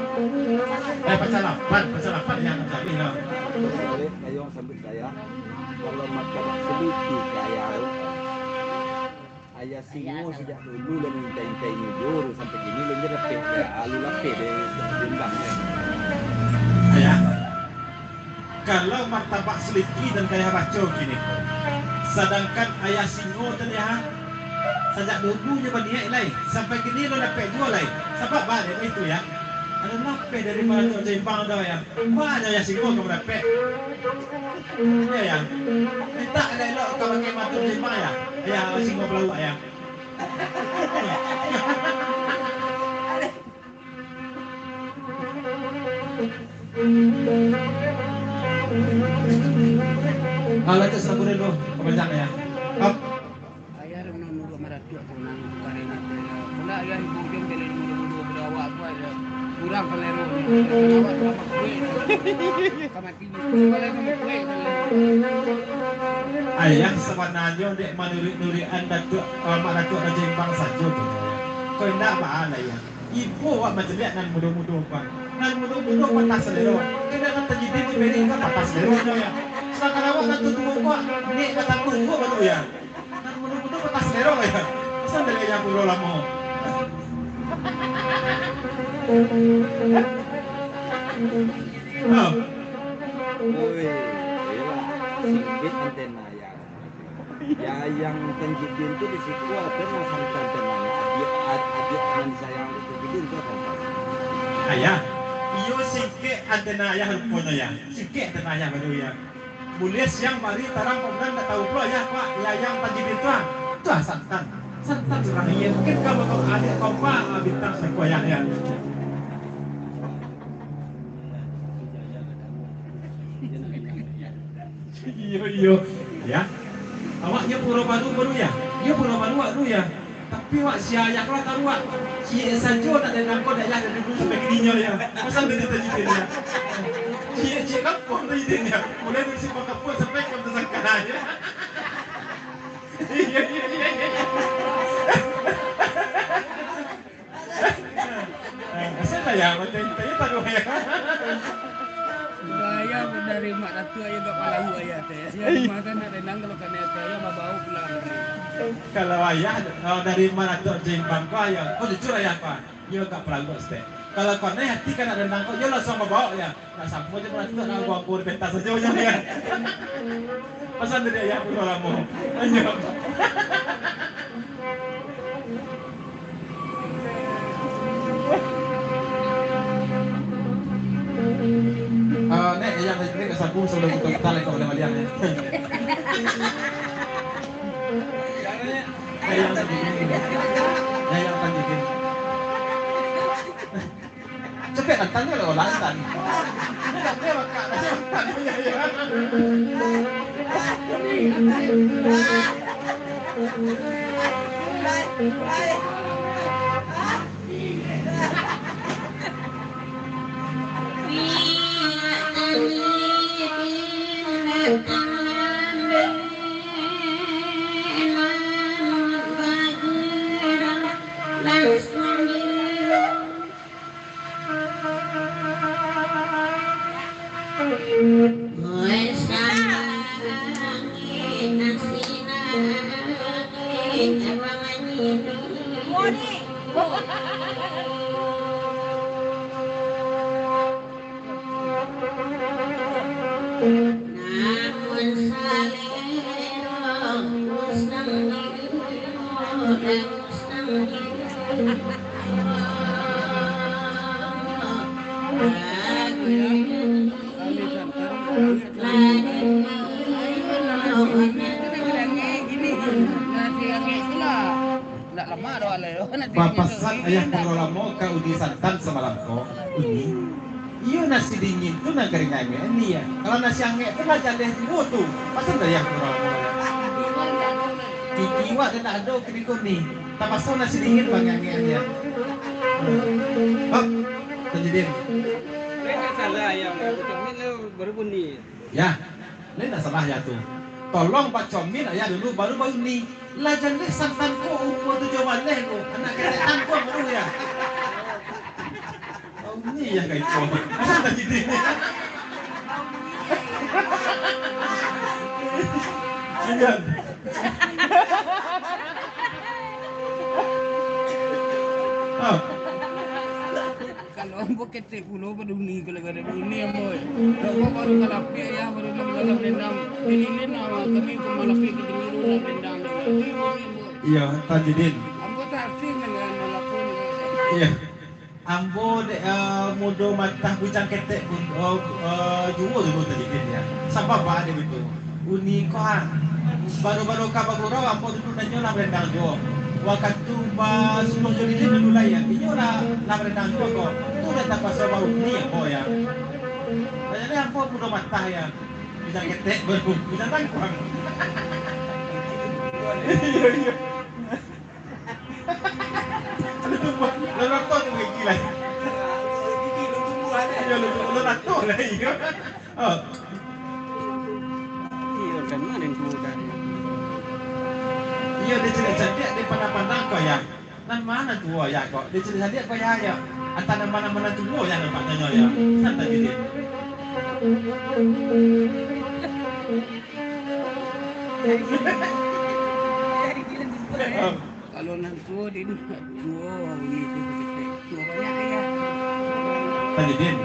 Eh, pacalapan, pacalapan yang tadi lah. Balik, ayo sampai saya. Kalau martabak Siliki kaya tu, ayah Singo sejak dulu lah minta-minta ini dulu sampai kini belum dapek. Ya, alun lapeh dari Jombang, ya. Ayah. Kalau martabak Siliki nan ka ayah baco kini ko, sadangkan ayah Singo tadi, ha, sajak dulu nyo baniaik lai, sampai kini lo dapek juo lai. Sabab baa dek itu, ya? Ado lapeh dari Mak Datuak Jombang tu, ya. Baa nyo ayah Singo ka dapek. Ya, ya. Mintak elok-elok ka bakeh Mak Datuak Jombang, ya. Ayah Singo Pelawak, ya. Alah, cak saburin tu, kepanjang ya. Hap. Ayah dah menurut maratuak tu, nang bukan ini. Pula ayah ibu ujung jadi muda-muda pada awak tu ada kurang kalero ni. Awak tu apa kuih? Sama Ayah sabananyo dek manuruik-nuruikan Datuak, eh, Mak Datuak Rajo Imbang sajo tu. Kok indak baa lai, Yah. Ibo awak mancaliak nan mudo-mudo ko. Nan mudo-mudo patah salero. Kena nan tajidin di piring kan patah salero nyo, Yah. Sadangkan awak nan tuo-tuo ko, nek batambah juo baru, Yah. Nan mudo-mudo patah salero, Yah. Pasal dari Yah puro lamo. Oh. Oi, iyolah, singkit antena, Yah. Ya, yang Tanjidin tu di situ ada masang antenanya. Adik, ad-, adik nan disayang tu Tanjidin tu ada. Ayah, Iyo singkek antena ayah ruponyo, ya. Singkek antena ayah baru, ya. Buliah siang bari tarang kok bulan, ndak tahu pulo ayah, Pak. Layang pagi tu, ah. Tu ah santan. Santan surang iyo. Mungkin kalau kau ada kau, Pak, ah, bintang saku ayah, ya. Iyo, iyo. Ya. Awak nyo puro baru, baru, ya? Iyo puro baru awak dulu, ya? Tapi wak, si ayah lah tahu, wak. Ciek sajo nak dendang ko, dayah dari dulu sampai kini nyo, ya. Pasal dari tadi dia, ya. Ciek-ciek kampung tadi dia, ya. Mulai dari simpang kampung sampai ke Tasangka, ya. Iya, iya, iya, iya. Eh, asal lah, ya, macam itu, ya, tahu, ya. Gaya dari Mak Datuk aja gak palau aja teh. Ya, rumah kan nak dendang kalau kena teh, ya, bawa pulang. Kalau ayah, kalau dari Mak Datuk Jeng Bangko, ya. Oh, jujur, ayah, Pak. Iyo agak palaluak saketek. Kalau kau naik hati ka nak dendang ko, iyo langsuang babawok, ya. Nak samo jo maratok, nak bawa di pentas sajo, yo, ya. Pasal tadi ayah pun lamo. Iyo. Ah, Nek, ayah tadi ka sapu sabalun kito, kito lengkok baliak-baliak, Nek. Ayah tadi. Ayah tadi. Capek datang kalau orang datang. Bapasan ayah pangalo lamo ka Uni Santan samalam ko, Uni, iyo nasi dingin tu nan ka diangek ni, ya. Kalau nasi angek tu lah jaleh juo tu, pasti lah ayah pangalo lamo, ya. Gigi wak dah ndak ado kini ko ni, tapaso nasi dingin bangek-angek, ya. Hop, Tajudin. Lai ndak salah, ayah, baru bunyi. Ya, lai ndak salah, ya, tu. Tolong bacomin, ayah, dulu, baru bauni. Lah jaleh santan ko, umua tujuah baleh ko. Anak ketek tangkuang baru, ya. Bauni, ya, kayak itu. Asal tak gini. Iya. Ah. Kalau ambo ketek pulo, pado uni, kalau kada uni ambo. Ambo baru kalapik, ya, baru dalam dendam. Dililin awak kami ka malapik ka dulu dalam dendam. Iyo, Tajudin. Ambo tak asing dengan malapun. Iyo. Ambo dek, eh, mudo matah bujang ketek pun, eh, eh, juo dulu Tajudin, ya. Sabab ba dek itu. Uni ko, ha. Baru-baru ka bagurau, ambo dulu nanyo lah barendang juo. Wakatu basuluah jo lilin dulu lai, ya. Inyo lah, lah barendang juo ko. Tu lah tapaso bauni ambo, ya. Banyak lai ambo mudo matah, ya. Bisa ketek baru, bisa tangkuang. Iyo, iyo. Lah, lah, tu gigi lai. Iyo, lah, lah, tu lah, iyo. Oh. Iyo, kan, ma nan tuo tadi? Iyo, dek cadiak-cadiak, dek pandang-pandang ko, ya. Nan ma nan tuo, ya, ko? Dek cadiak-cadiak ko, ya, ya. Antah nan ma nan tuo, ya, nampaknyo, ya. Nan tadi, dek. Oh. Kalau nan tuo, Din, tuo uni tu saketek. Tuo banyak, ayah. Tajudin,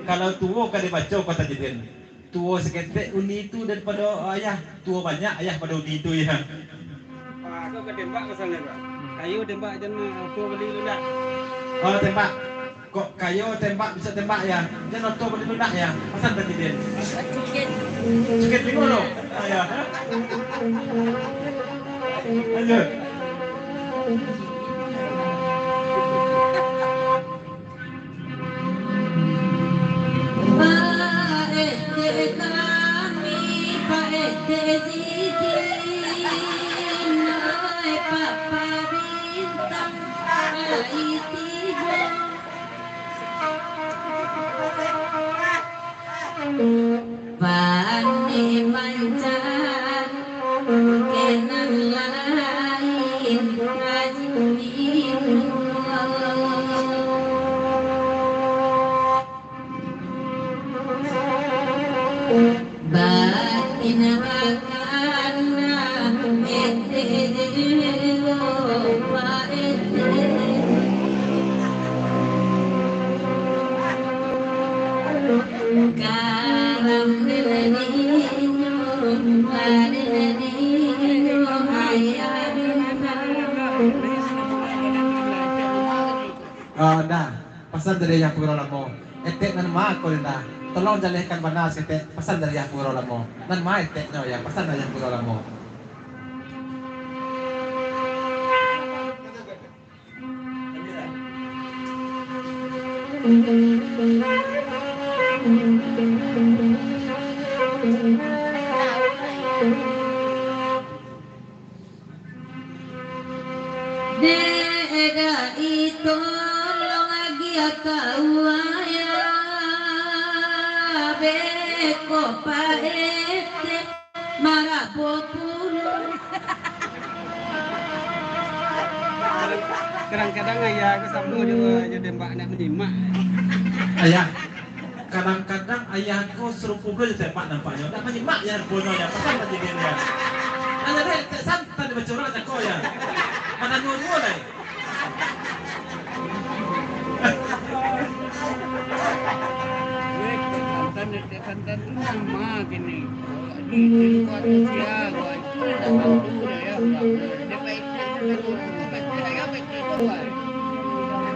kalau tuo ka dibaco ko, Tajudin, tuo saketek uni tu daripado ayah, tuo banyak ayah pado uni tu, ya. Ah, tu ka tembak pasalnyo, Pak. Kayu tembak jan, ah, tuo bali tu lah. Oh, tembak. Kayo tembak, bisa tembak ya. Jan oto bali lunak ya. Pasan tadi den. Cuket. Cuket limo lo. Ah, ya. Lanjut. Paete kami, paete Jidin, oi Papa Bintang, ai tibo. Pandai mancari kenan lain, Haji Minun. Batin bakana ete dulu, Pak Ete. Karam dulu ninyo, ade ninyo, ayah dulu. Ah, nah, pasan dari Ayah Pangurau Lamo. Etek nan ma ko, Linda. Tolong jalehkan bana saketek, pasan dari Ayah Pangurau Lamo. Nan ma eteknyo, ya, pasan dari Ayah Pangurau Lamo. Dek dai tolong agiah ka wayah, beko paete marapo pulo. Kadang-kadang ayah ko samo jo, jo dembak nak manyimak. Ayah. Kadang-kadang ayah ko sarupo pulo jo tembak nampaknyo. Ndak manyimak ayah ruponyo, ayah. Pasan bana dek dia. Ayah dek, tak santan dibaco urang cako, ayah. Mananyo duo lai. Dek, tak santan, dek, tak santan tu nama kini.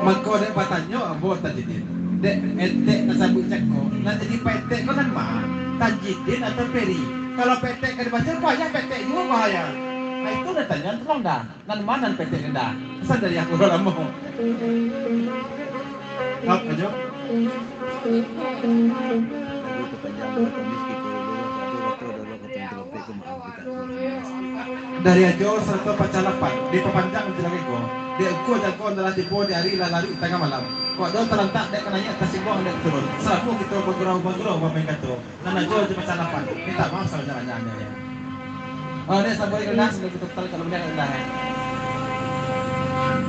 Mako dek batanyo ambo Tajidin. Dek etek tasabuik cako, nan jadi paetek ko nan ma? Tajidin atau Peri? Kalau paetek ka dibaco, ko ayah paetek juo ko ayah. Ha, itu nan tanyo, tolong dah. Nan ma nan paetek nan dah? Pasan dari aku lamo. Hap ajo. Dari ajo sarato pacah lapan, dipapanjang jo lagi ko. Dek ukua jago nan lah tibo di ari lah laruik tangah malam. Kok do talantak dek ka naiak, tasimbuang dek turun. Salamo kito bagurau-bagurau bamain kato. Nan ajo jo pacah lapan. Minta maaf sabanyak-banyaknyo, ya. Oh, dek, sabuik rendah, sambil kito putar kalau boleh rendah, ya.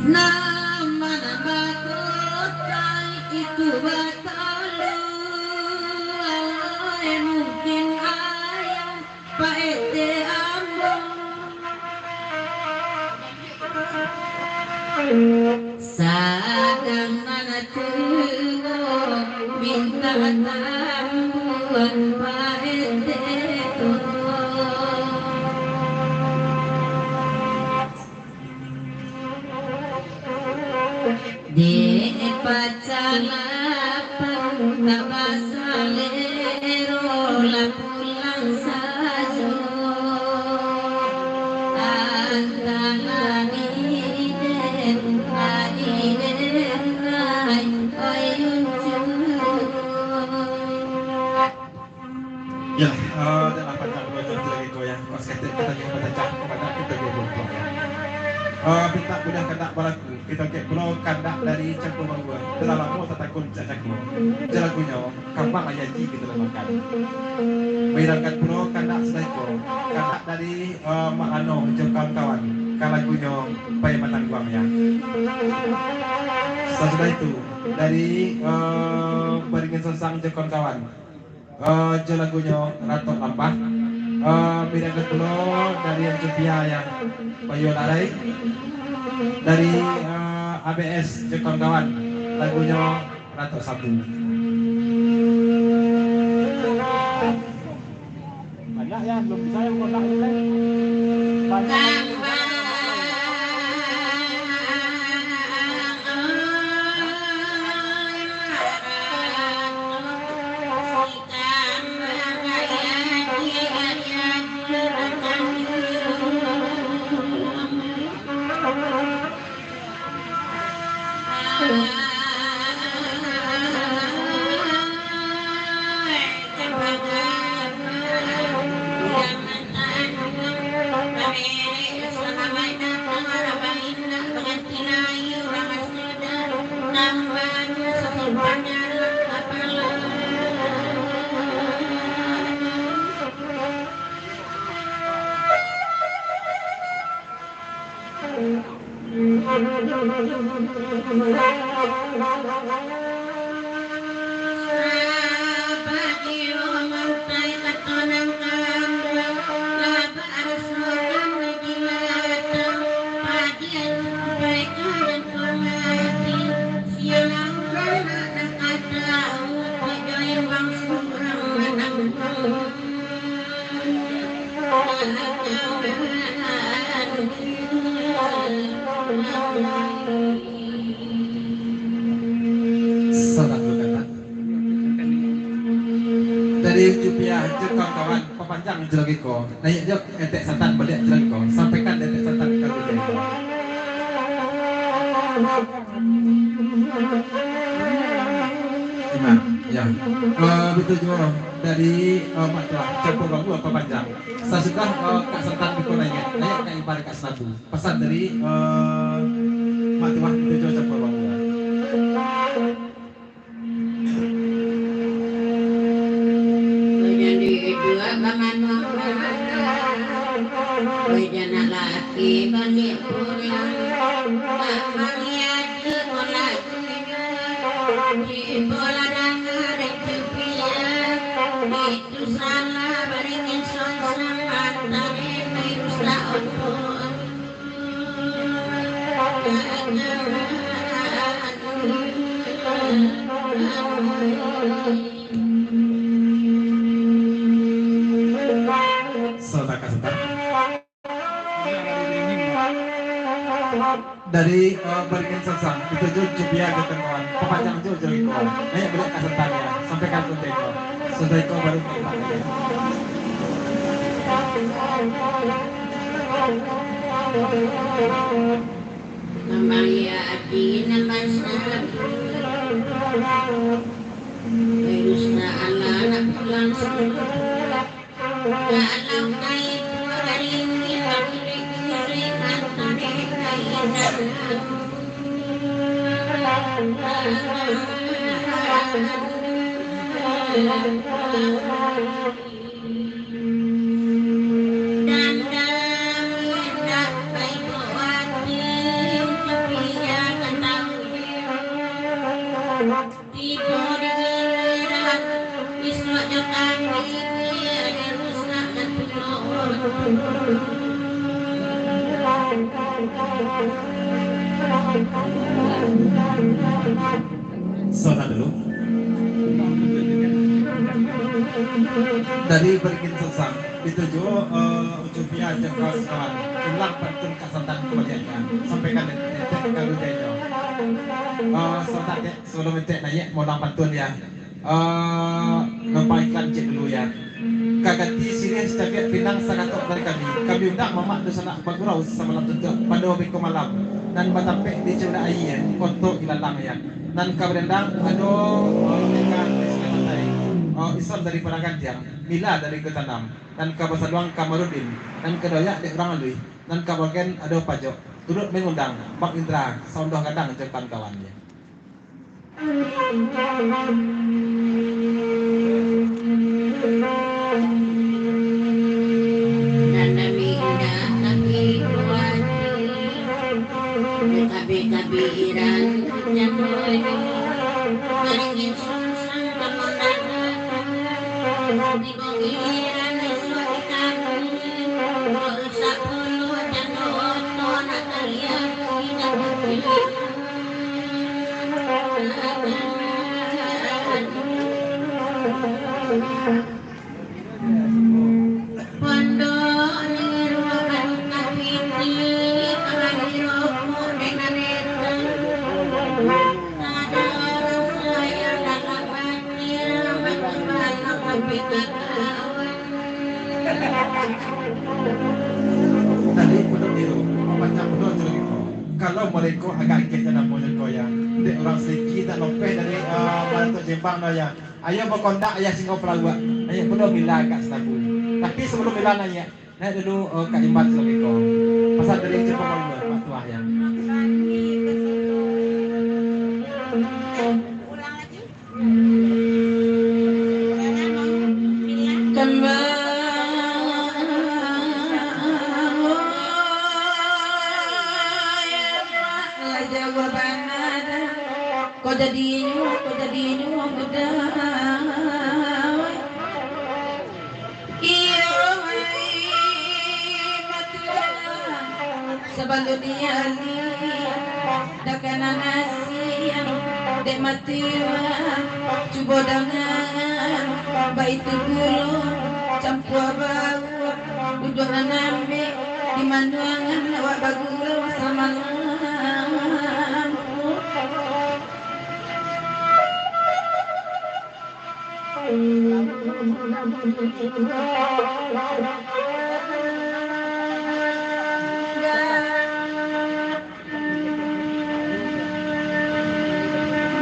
Nama-nama kota itu batalu, alai mungkin ayah Pak Ete ambo. Sadang manatuo minta tampuan Pak Ete ko. Dek pacah lapan tak basalero, lah pulang sajo. Antah iden, iden, ai, oi, uncu. Yo, eh, dalam panjang balajar tu lagi ko, ya. Kok saketek kita ni batacah, banyak kita dua puluh, ya. Eh, mintak buliah kandak balaku, kita kek pulo kandak dari Cangkuang Banguah. Dalam lamo tatakun cak cako. Jo lagunyo, Kambang Ayaji kita lah makan. Bairangkan pulo kandak sudah iko. Kandak dari, eh, Mak Lano jo kawan-kawan. Ka lagunyo Pai Manangguang, ya. Sasudah itu, dari, eh, Baringin Sansang jo kawan-kawan. Eh, jo lagunyo Ratok Lampah. Eh, bida pulo dari Anjung Pia, ya, Bayu Larai. Dari, eh, A B S jo kawan-kawan, lagunyo Ratok Sabu. Banyak, ya, belum bisa yang kotak ini, kan. Banyak yang Salah dua kata. Dari Cupiah jo kawan-kawan, papanjang jo lagi ko. Naiak jo etek santan baliak jo lagi ko. Sampaikan etek santan ka Cupiah. Iman, ya. Eh, betul juo dari, eh, Mak Tuah, campur bambu apa panjang. Sasudah, eh, Kak Santan biko naiak, naiak Kak Iman, Kak Sanabu. Pasan dari, eh, Mak Tuah, betul juo campur bambu. Jadi dua bamanuang, weh janak laki baliak pulang, tak malihat ke bola. Saudara-saudara. Dari, eh, Baringin Sansang, itu jo Cupiah jo kawan-kawan. Papanjang jo jo iko. Naiak baliak ka Santan, ya. Sampaikan konten ko. Sudah iko baru konten. Nambah ya ati, nambah sabu. Virus na Allah nak pulang semua. Tibo di giliran, isuak jo kami, ado rusak dan pulo. Saudara dulu. Dari Baringin Sansang, itu juo, eh, Cupiah jo kawan-kawan. Ulang pantun Kak Santan kabaliakan. Sampaikan etek ka Rujainyo. Eh, saudara, Sabalun etek naiak maulang pantun, ya. Eh, nampang iklan ciek dulu, ya. Ka ganti siriah sacabiak pinang sakatok dari kami. Kami undang mamak dunsanak bagurau samalam suntuak pado bingko malam. Nan batampek di caudak aia, kontok ilalang, ya. Nan ka badendang ado, eh, ikan di Sungai Pantai. Eh, Islam dari Padang Gantiang, Mila dari Gutanam. Nan ka basaluang Kamarudin. Nan ka doyak dek urang aluih. Nan ka bagen ado Pajok. Turut mangundang Bang Indra, Saundoh Gadang jo kawan-kawan, ya. Tadi pun niru, macam pun cerita. Kalau mereka agak kecil nama mereka, ya. Dek urang Sigi tak lopeh dari, eh, Baratok Jembang dah, ya. Ayo bakondak, ya, singgo palawak. Ayo pun Mila agak selaku. Tapi sebelum Mila naiak, naiak dulu, eh, Kak Iman selagi ko. Pasal dari cepat kamu, Pak Tuah, ya. Kok jadinyo, kok jadinyo mudo. Iyo, ai, matuang, sabalun diali, dakanan nasi, dek matuang, cubo dangan, baitu pulo, campua bau, duduak nan ambek, di manuangan awak bagurau samalam.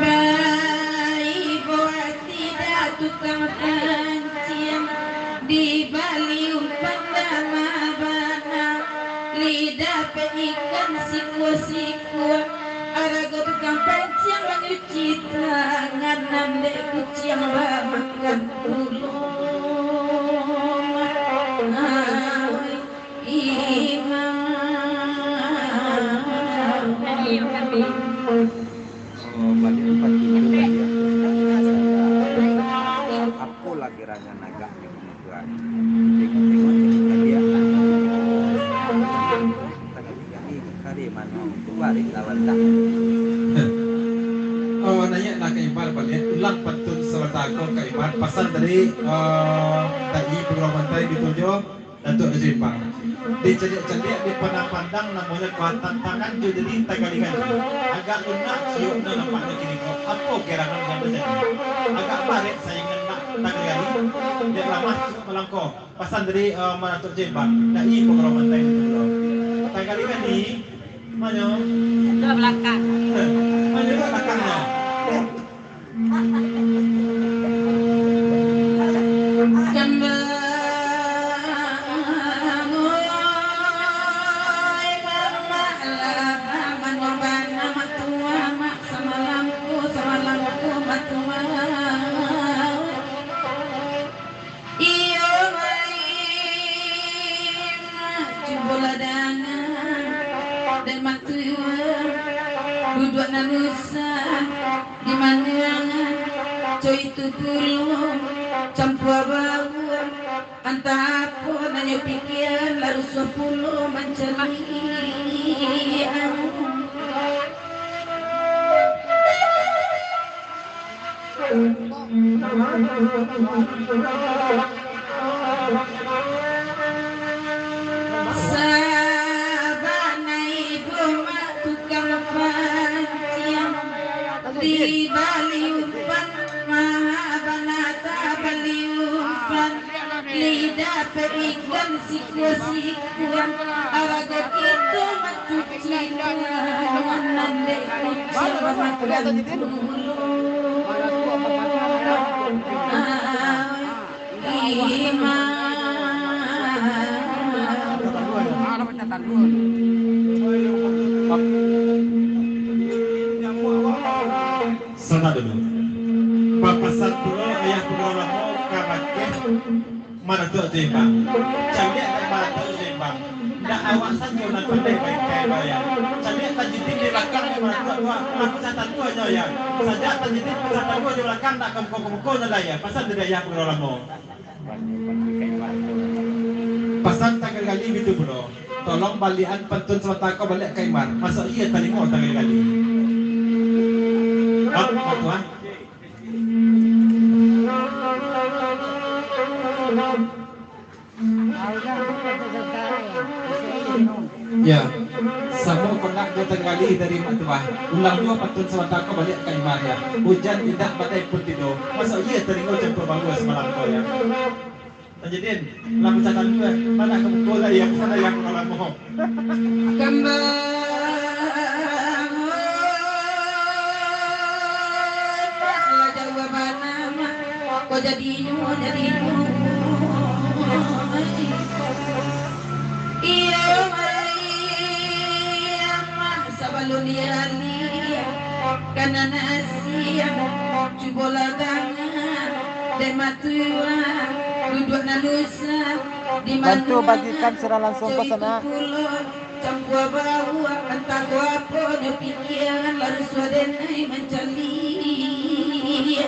Baibo tidak tukang panciang, dibali umpan dama bana, lidah pe ikan sikua-sikua. Arago tukang panciang manyuci tangan, nan dek kuciang bamakan pulo. Ai, Imam. Oh, baliak patuju, ya. Apo lah kiranya nagak di Tuhan. Tengok-tengok jadi kalian. Tanggal tiga ni, kari mano, tu balik lawan dah. Oh, naiaklah ka Imbar baliak. Ulang pantun sabanta ko ka Imbar. Pasan dari, eh, Dai Pangurau Bantai dituju, Datuak Rajo Imbar. Dicaliak-caliak, dipandang-pandang, namonyo kuatan tangan jo jadi tagali-gali. Agak lunak ciok nan nampak di kini ko. Apo gerangan nan terjadi? Agak barek saingan nak tagali-gali. Dek lamah ciok malangko. Pasan dari, eh, Datuak Rajo Imbar. Dai Pangurau Bantai dituju. Tagali-gali. Manyo? Ka balakang. Eh, manyo ka balakangnyo. Kambang, oi, mamak lah, manyo bana matuang, mak, samalam ko, samalam ko matuang. Iyo, baik. Cubolah dangan, dek matuang, duduak nan usah, di manuangan, co itu pulo, campua bau, antah apo nan nyo pikian, lah rusuah pulo mancaliak. Sabana ibu mak tukang panciang, dibali umpan, maha bana tabali umpan. Lidah pe ikan sikua-sikua, arago kito mancuci tangan, nan dek kuciang bamakan pulo. Imam. Sanak dulu. Bapasan pulo ayah pulo lamo ka bakeh Maratuak jo Imbang. Caliak dek Maratuak jo Imbang. Ndak awak sajo nan pandai main kain wayang. Caliak tajitik di balakang dek Maratuak tu, lah pisah tantu nyo, ya. Sajak tajitik pisah tantu di balakang, ndak ka muko-muko nyo lai, ya. Pasan dari ayah pulo lamo. Pasan tagali-gali bitu pulo. Tolong baliakan pantun sabanta ko baliak ka Imbar. Masuak iyo talingo tagali-gali. Hah, Maratuak? Ya, samo kondak jo tagali dari Mak Tuah. Ulang juo pantun sabanta ko baliak ka Imbar, ya. Ujan indak, badai pun tido. Masuak iyo talingo campua bau samalam ko, ya. Tajidin, lah pacah talu, eh. Mana ka muko tadi, yang sana yang lamo. Kambang, lah jauah bana, Mak. Ko jadinyo, jadinyo. Iyo, mai, Mak, sabalun diali, kana nasi, cubolah tangan, dek Mak Tuah, duduak nan usah, Bantu bagikan siaran langsung ko sanak. Campua bauak, antah ko apo nyo pikian, lalu suadenai mancaliak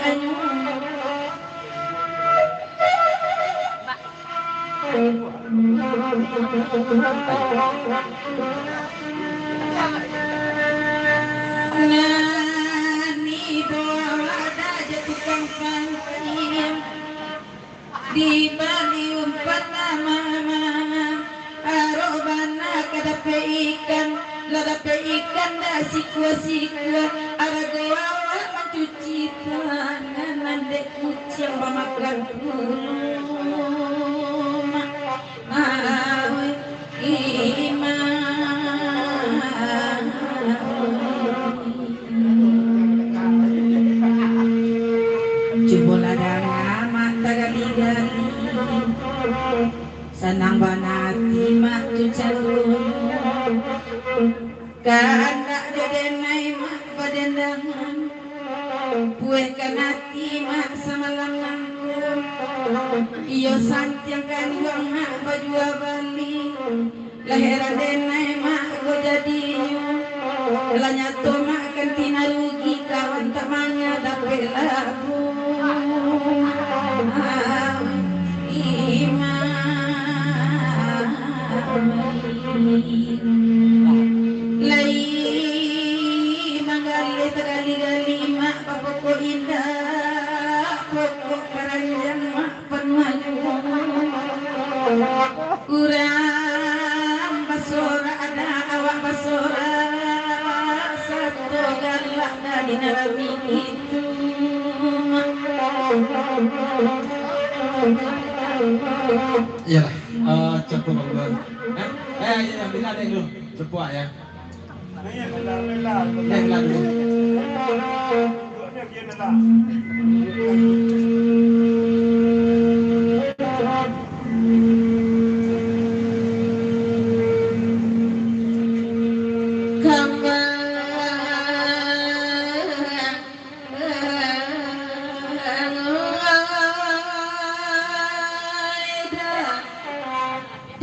anyo. Nani bawa wadah jo tukang pancing. Dibali umpan mama, arok bana ka dapek ikan, lah dapek ikan dak sikua-sikua, arago awak mancuci tangan, nan dek kuciang bamakan puluak. Aweh. Iman. Cubolah danga mak tagali-gali, sanang bana ati mak tu caro. Kandak jo denai mak badendangan, pueh ka nati mak samalam nangko. Iyo santiang kanduang mak bajua bali, lah heran denai mak ko jadinyo. Lah nyato mak kanti nan rugi, kawan tak manga dapek labo. Iman. Lai manggaleh tagali-gali mak, bapokok indak, pokok paranjang mak panuah. Urang basorak ada awak basorak, sato galak dari narami itu. Iyalah, eh, cukup, Abang. Eh, eh, iya, bila ada dulu. Cepuak, ya. Naik lah dulu.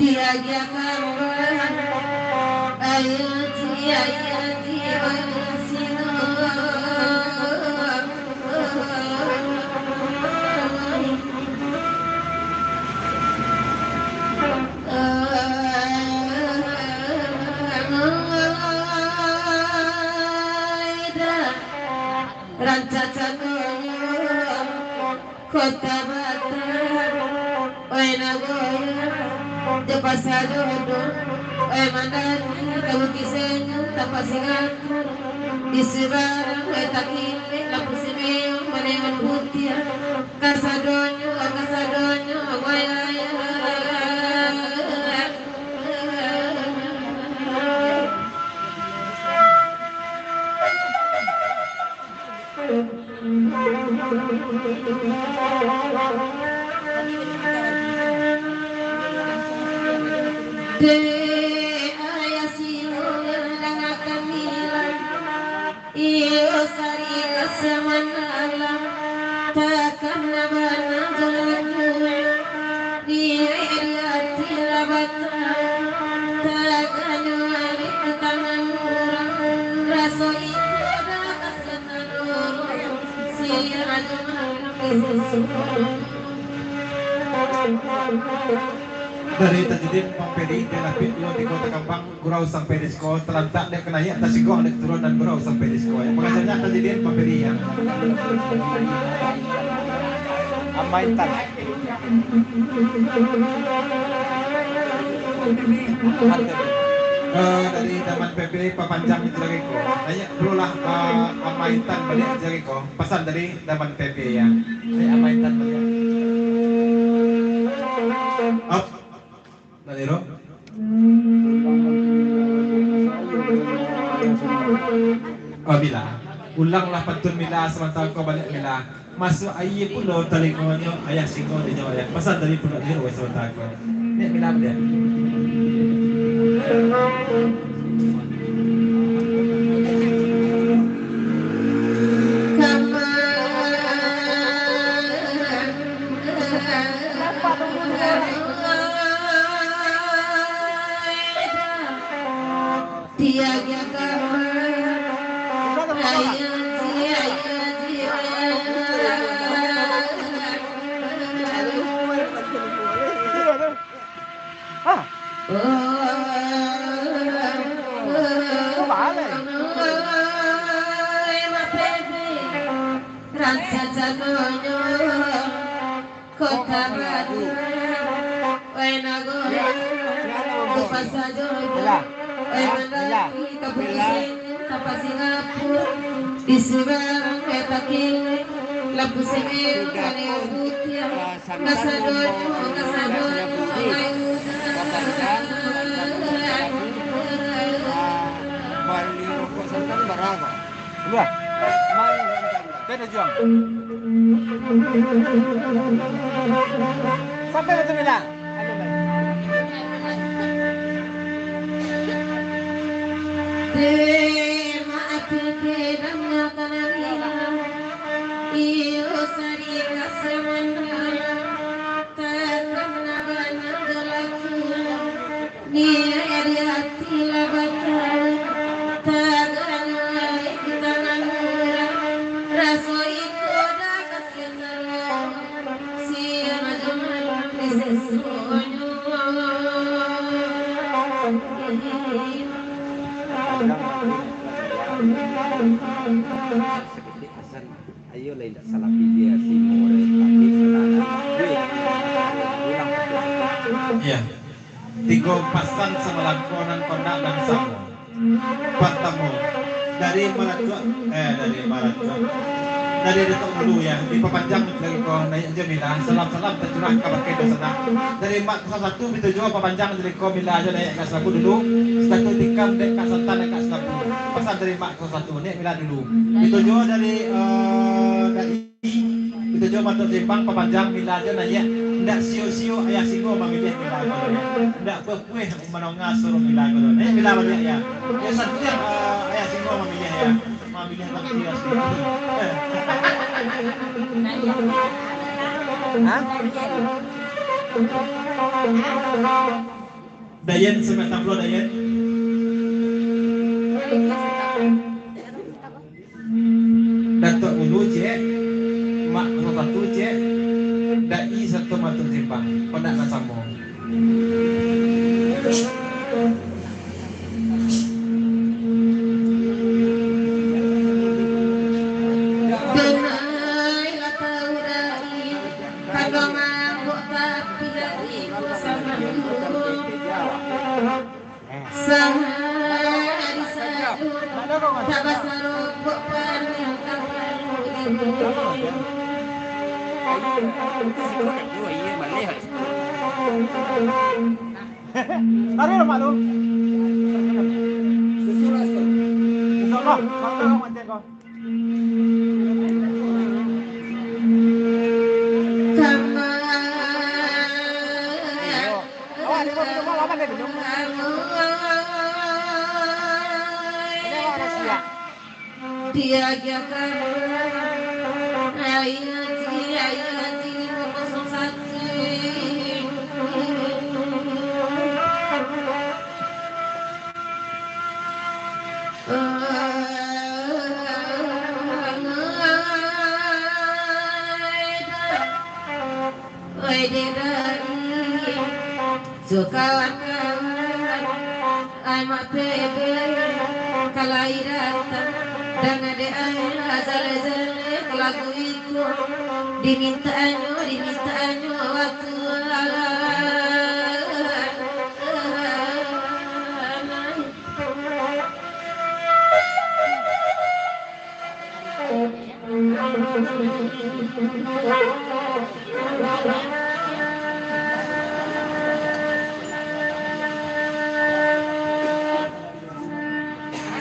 Diagiah kambang, ayo ti, ayo ti, ayo sino. Rancak cando Kota Batam, oi Nagoya, jo Pasa Dodong, oi Mandani, ka Bukik Senyum, Tapak Singatu, di Sibarang, oi Takilek, Lampu Simeon, Baneon Putiah, kasadonyo, kasadonyo, oi ayah. Dek ayah sino nan akan hilang, iyo sari ka samanalam, takana bana jalan pulang, di ati lah batang, takana ari tangan urang, raso indak ado. Dari Tajudin Pampedi, dia lapik dua tiga takambang, gurau sampai di siko, talantak dek kanaiak, tasingguang dek turun, dan gurau sampai di siko. Yang pengajarnya Tajudin Pampedi, ya. Amaitan. Eh, dari Daman P P, papanjang itu lagi ko. Naiak pulolah, eh, Amaitan baliak itu lagi ko. Pasan dari Daman P P, ya. Dari Amaitan baliak. Up. Dari Ro. Oh, Mila. Ulanglah pantun Mila, samantaro ko baliak Mila. Masuak aia pulo talingonyo, ayah singo dinyo ayah. Pasan dari pulo dinyo, wes, sabanta ko. Nek Mila baliak. Kota Batu, oi nagori, tu pasajo, oi mandaki, ka Bugis, ka Singapura, di Subang, oi Pakileh, lampu seme, oi putiah, kasadonyo, kasadonyo, oi udah. Bali rokok santan barago. Dua. Sampai dah juang. Sampai dah tu bilang. Terima kasih, Iyo, sari kasamana, takana bana galaku. Niaik di ati lah batau, tagana di tangan urang, raso iko dah kasian dalam, sia majo malam di sesonyo. Ayo lah, indak salah pilih si More, tapi salah anak duit. Iya. Tigo pasan sabalangko nan kondak nan samo. Partamo, dari Maratuak, eh, dari Maratuak, dari Datuk Mulu, ya, dipapanjang lagi ko, naiak jo Mila, salam-salam tacurah ka bakeh dunsanak. Dari Mak Kosong Satu, pitujuah papanjang dari ko, Mila jo naiak ka Salabu dulu, satu tikam dek ka Santan dek ka Salabu. Pasan dari Mak Kosong Satu, naiak Mila dulu. Pitujuah dari, eh, dari Itu jo Matuak Simpang, papanjang Mila jo naiak, ndak sio-sio Ayah Singo mamiliah Mila ko, ndak pueh-pueh mandonga suaro Mila ko. Naiak Mila baliak, ya. Ya, satu yang, eh, Ayah Singo mamiliah, ya. Mamiliah tapi ya, sio. Hah? Dayan, sampai tamplo, Dayan. Datuk Mulu ciek, Mak Kosong Satu ciek, Dai sarato Matuak Simpang. Kondak nan samo. Denai lah tahu dari, kado mangkok tapi dari kuasa mangkok. Taruih lah, Mak, tu. Insya Allah, kalau tak, Mak, cek kau. Oi, dek Dai, jo kawan-kawan, ai Mak Pebe, ka lai datang, dan dek ai, jaleh-jaleh, lagu itu, dimintaannyo, dimintaannyo, waktu.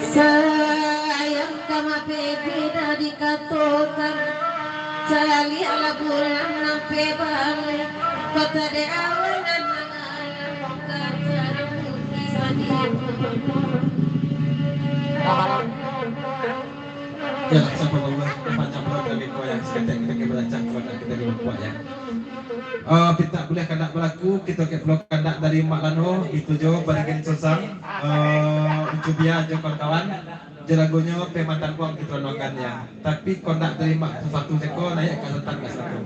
Sayang ka Mak Pebe dah dikatokan, caliaklah bulan nan pe baliak, kota dek awan nan mangalam, kata putih sadipo. Ya, sapa Allah, panjang bulan dari ko yang seketek kita ke berancang bulan kita di bulan ya. Eh, pintak buliah kandak balaku, kito ke pulo kandak Dari Mak Lano, itu jo Barikin Sosang, eh, Ucu Bia jo kawan-kawan, jo lagunyo Pai Mantangkuang kito anuangkan ya. Tapi kok ndak dari Mak Sosatu cako, naiak ka Satan ka satu.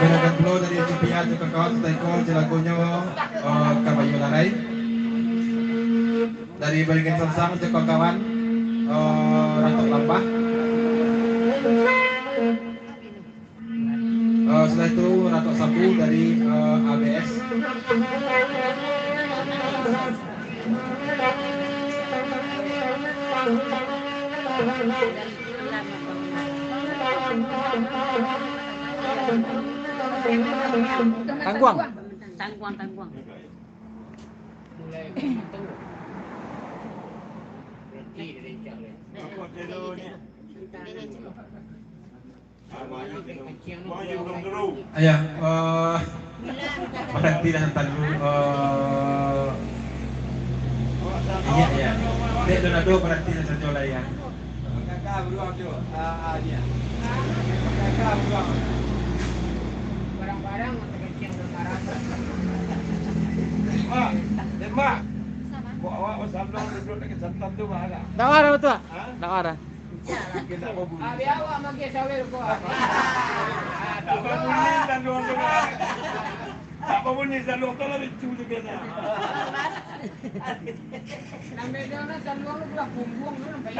Berakan pulo dari Ucu Bia jo kawan-kawan, sataiko jo lagunyo, eh, Kabayu Larai. Dari Barikin Sosang jo kawan-kawan, eh, Ratok Lambah. Eh, setelah itu, Ratok Sapu dari, eh, A B S. Tangguang. Tangguang, tangguang. Ayah, eh, baranti lah talu, eh, iya, iya. Dek Donado baranti lah sajo lah, ya. Mak, Mak. Kok awak basalon duduk dekat santan tu, Mak, agak? Ndak marah, Mak, tu, ah? Hah? Ndak marah. Abih awak makan sawir ko. Tak babunyi saluang tu. Tak babunyi saluang tu lah, ricu tu biasa. Nambah dia nak saluang tu lah, bumbung tu nampak.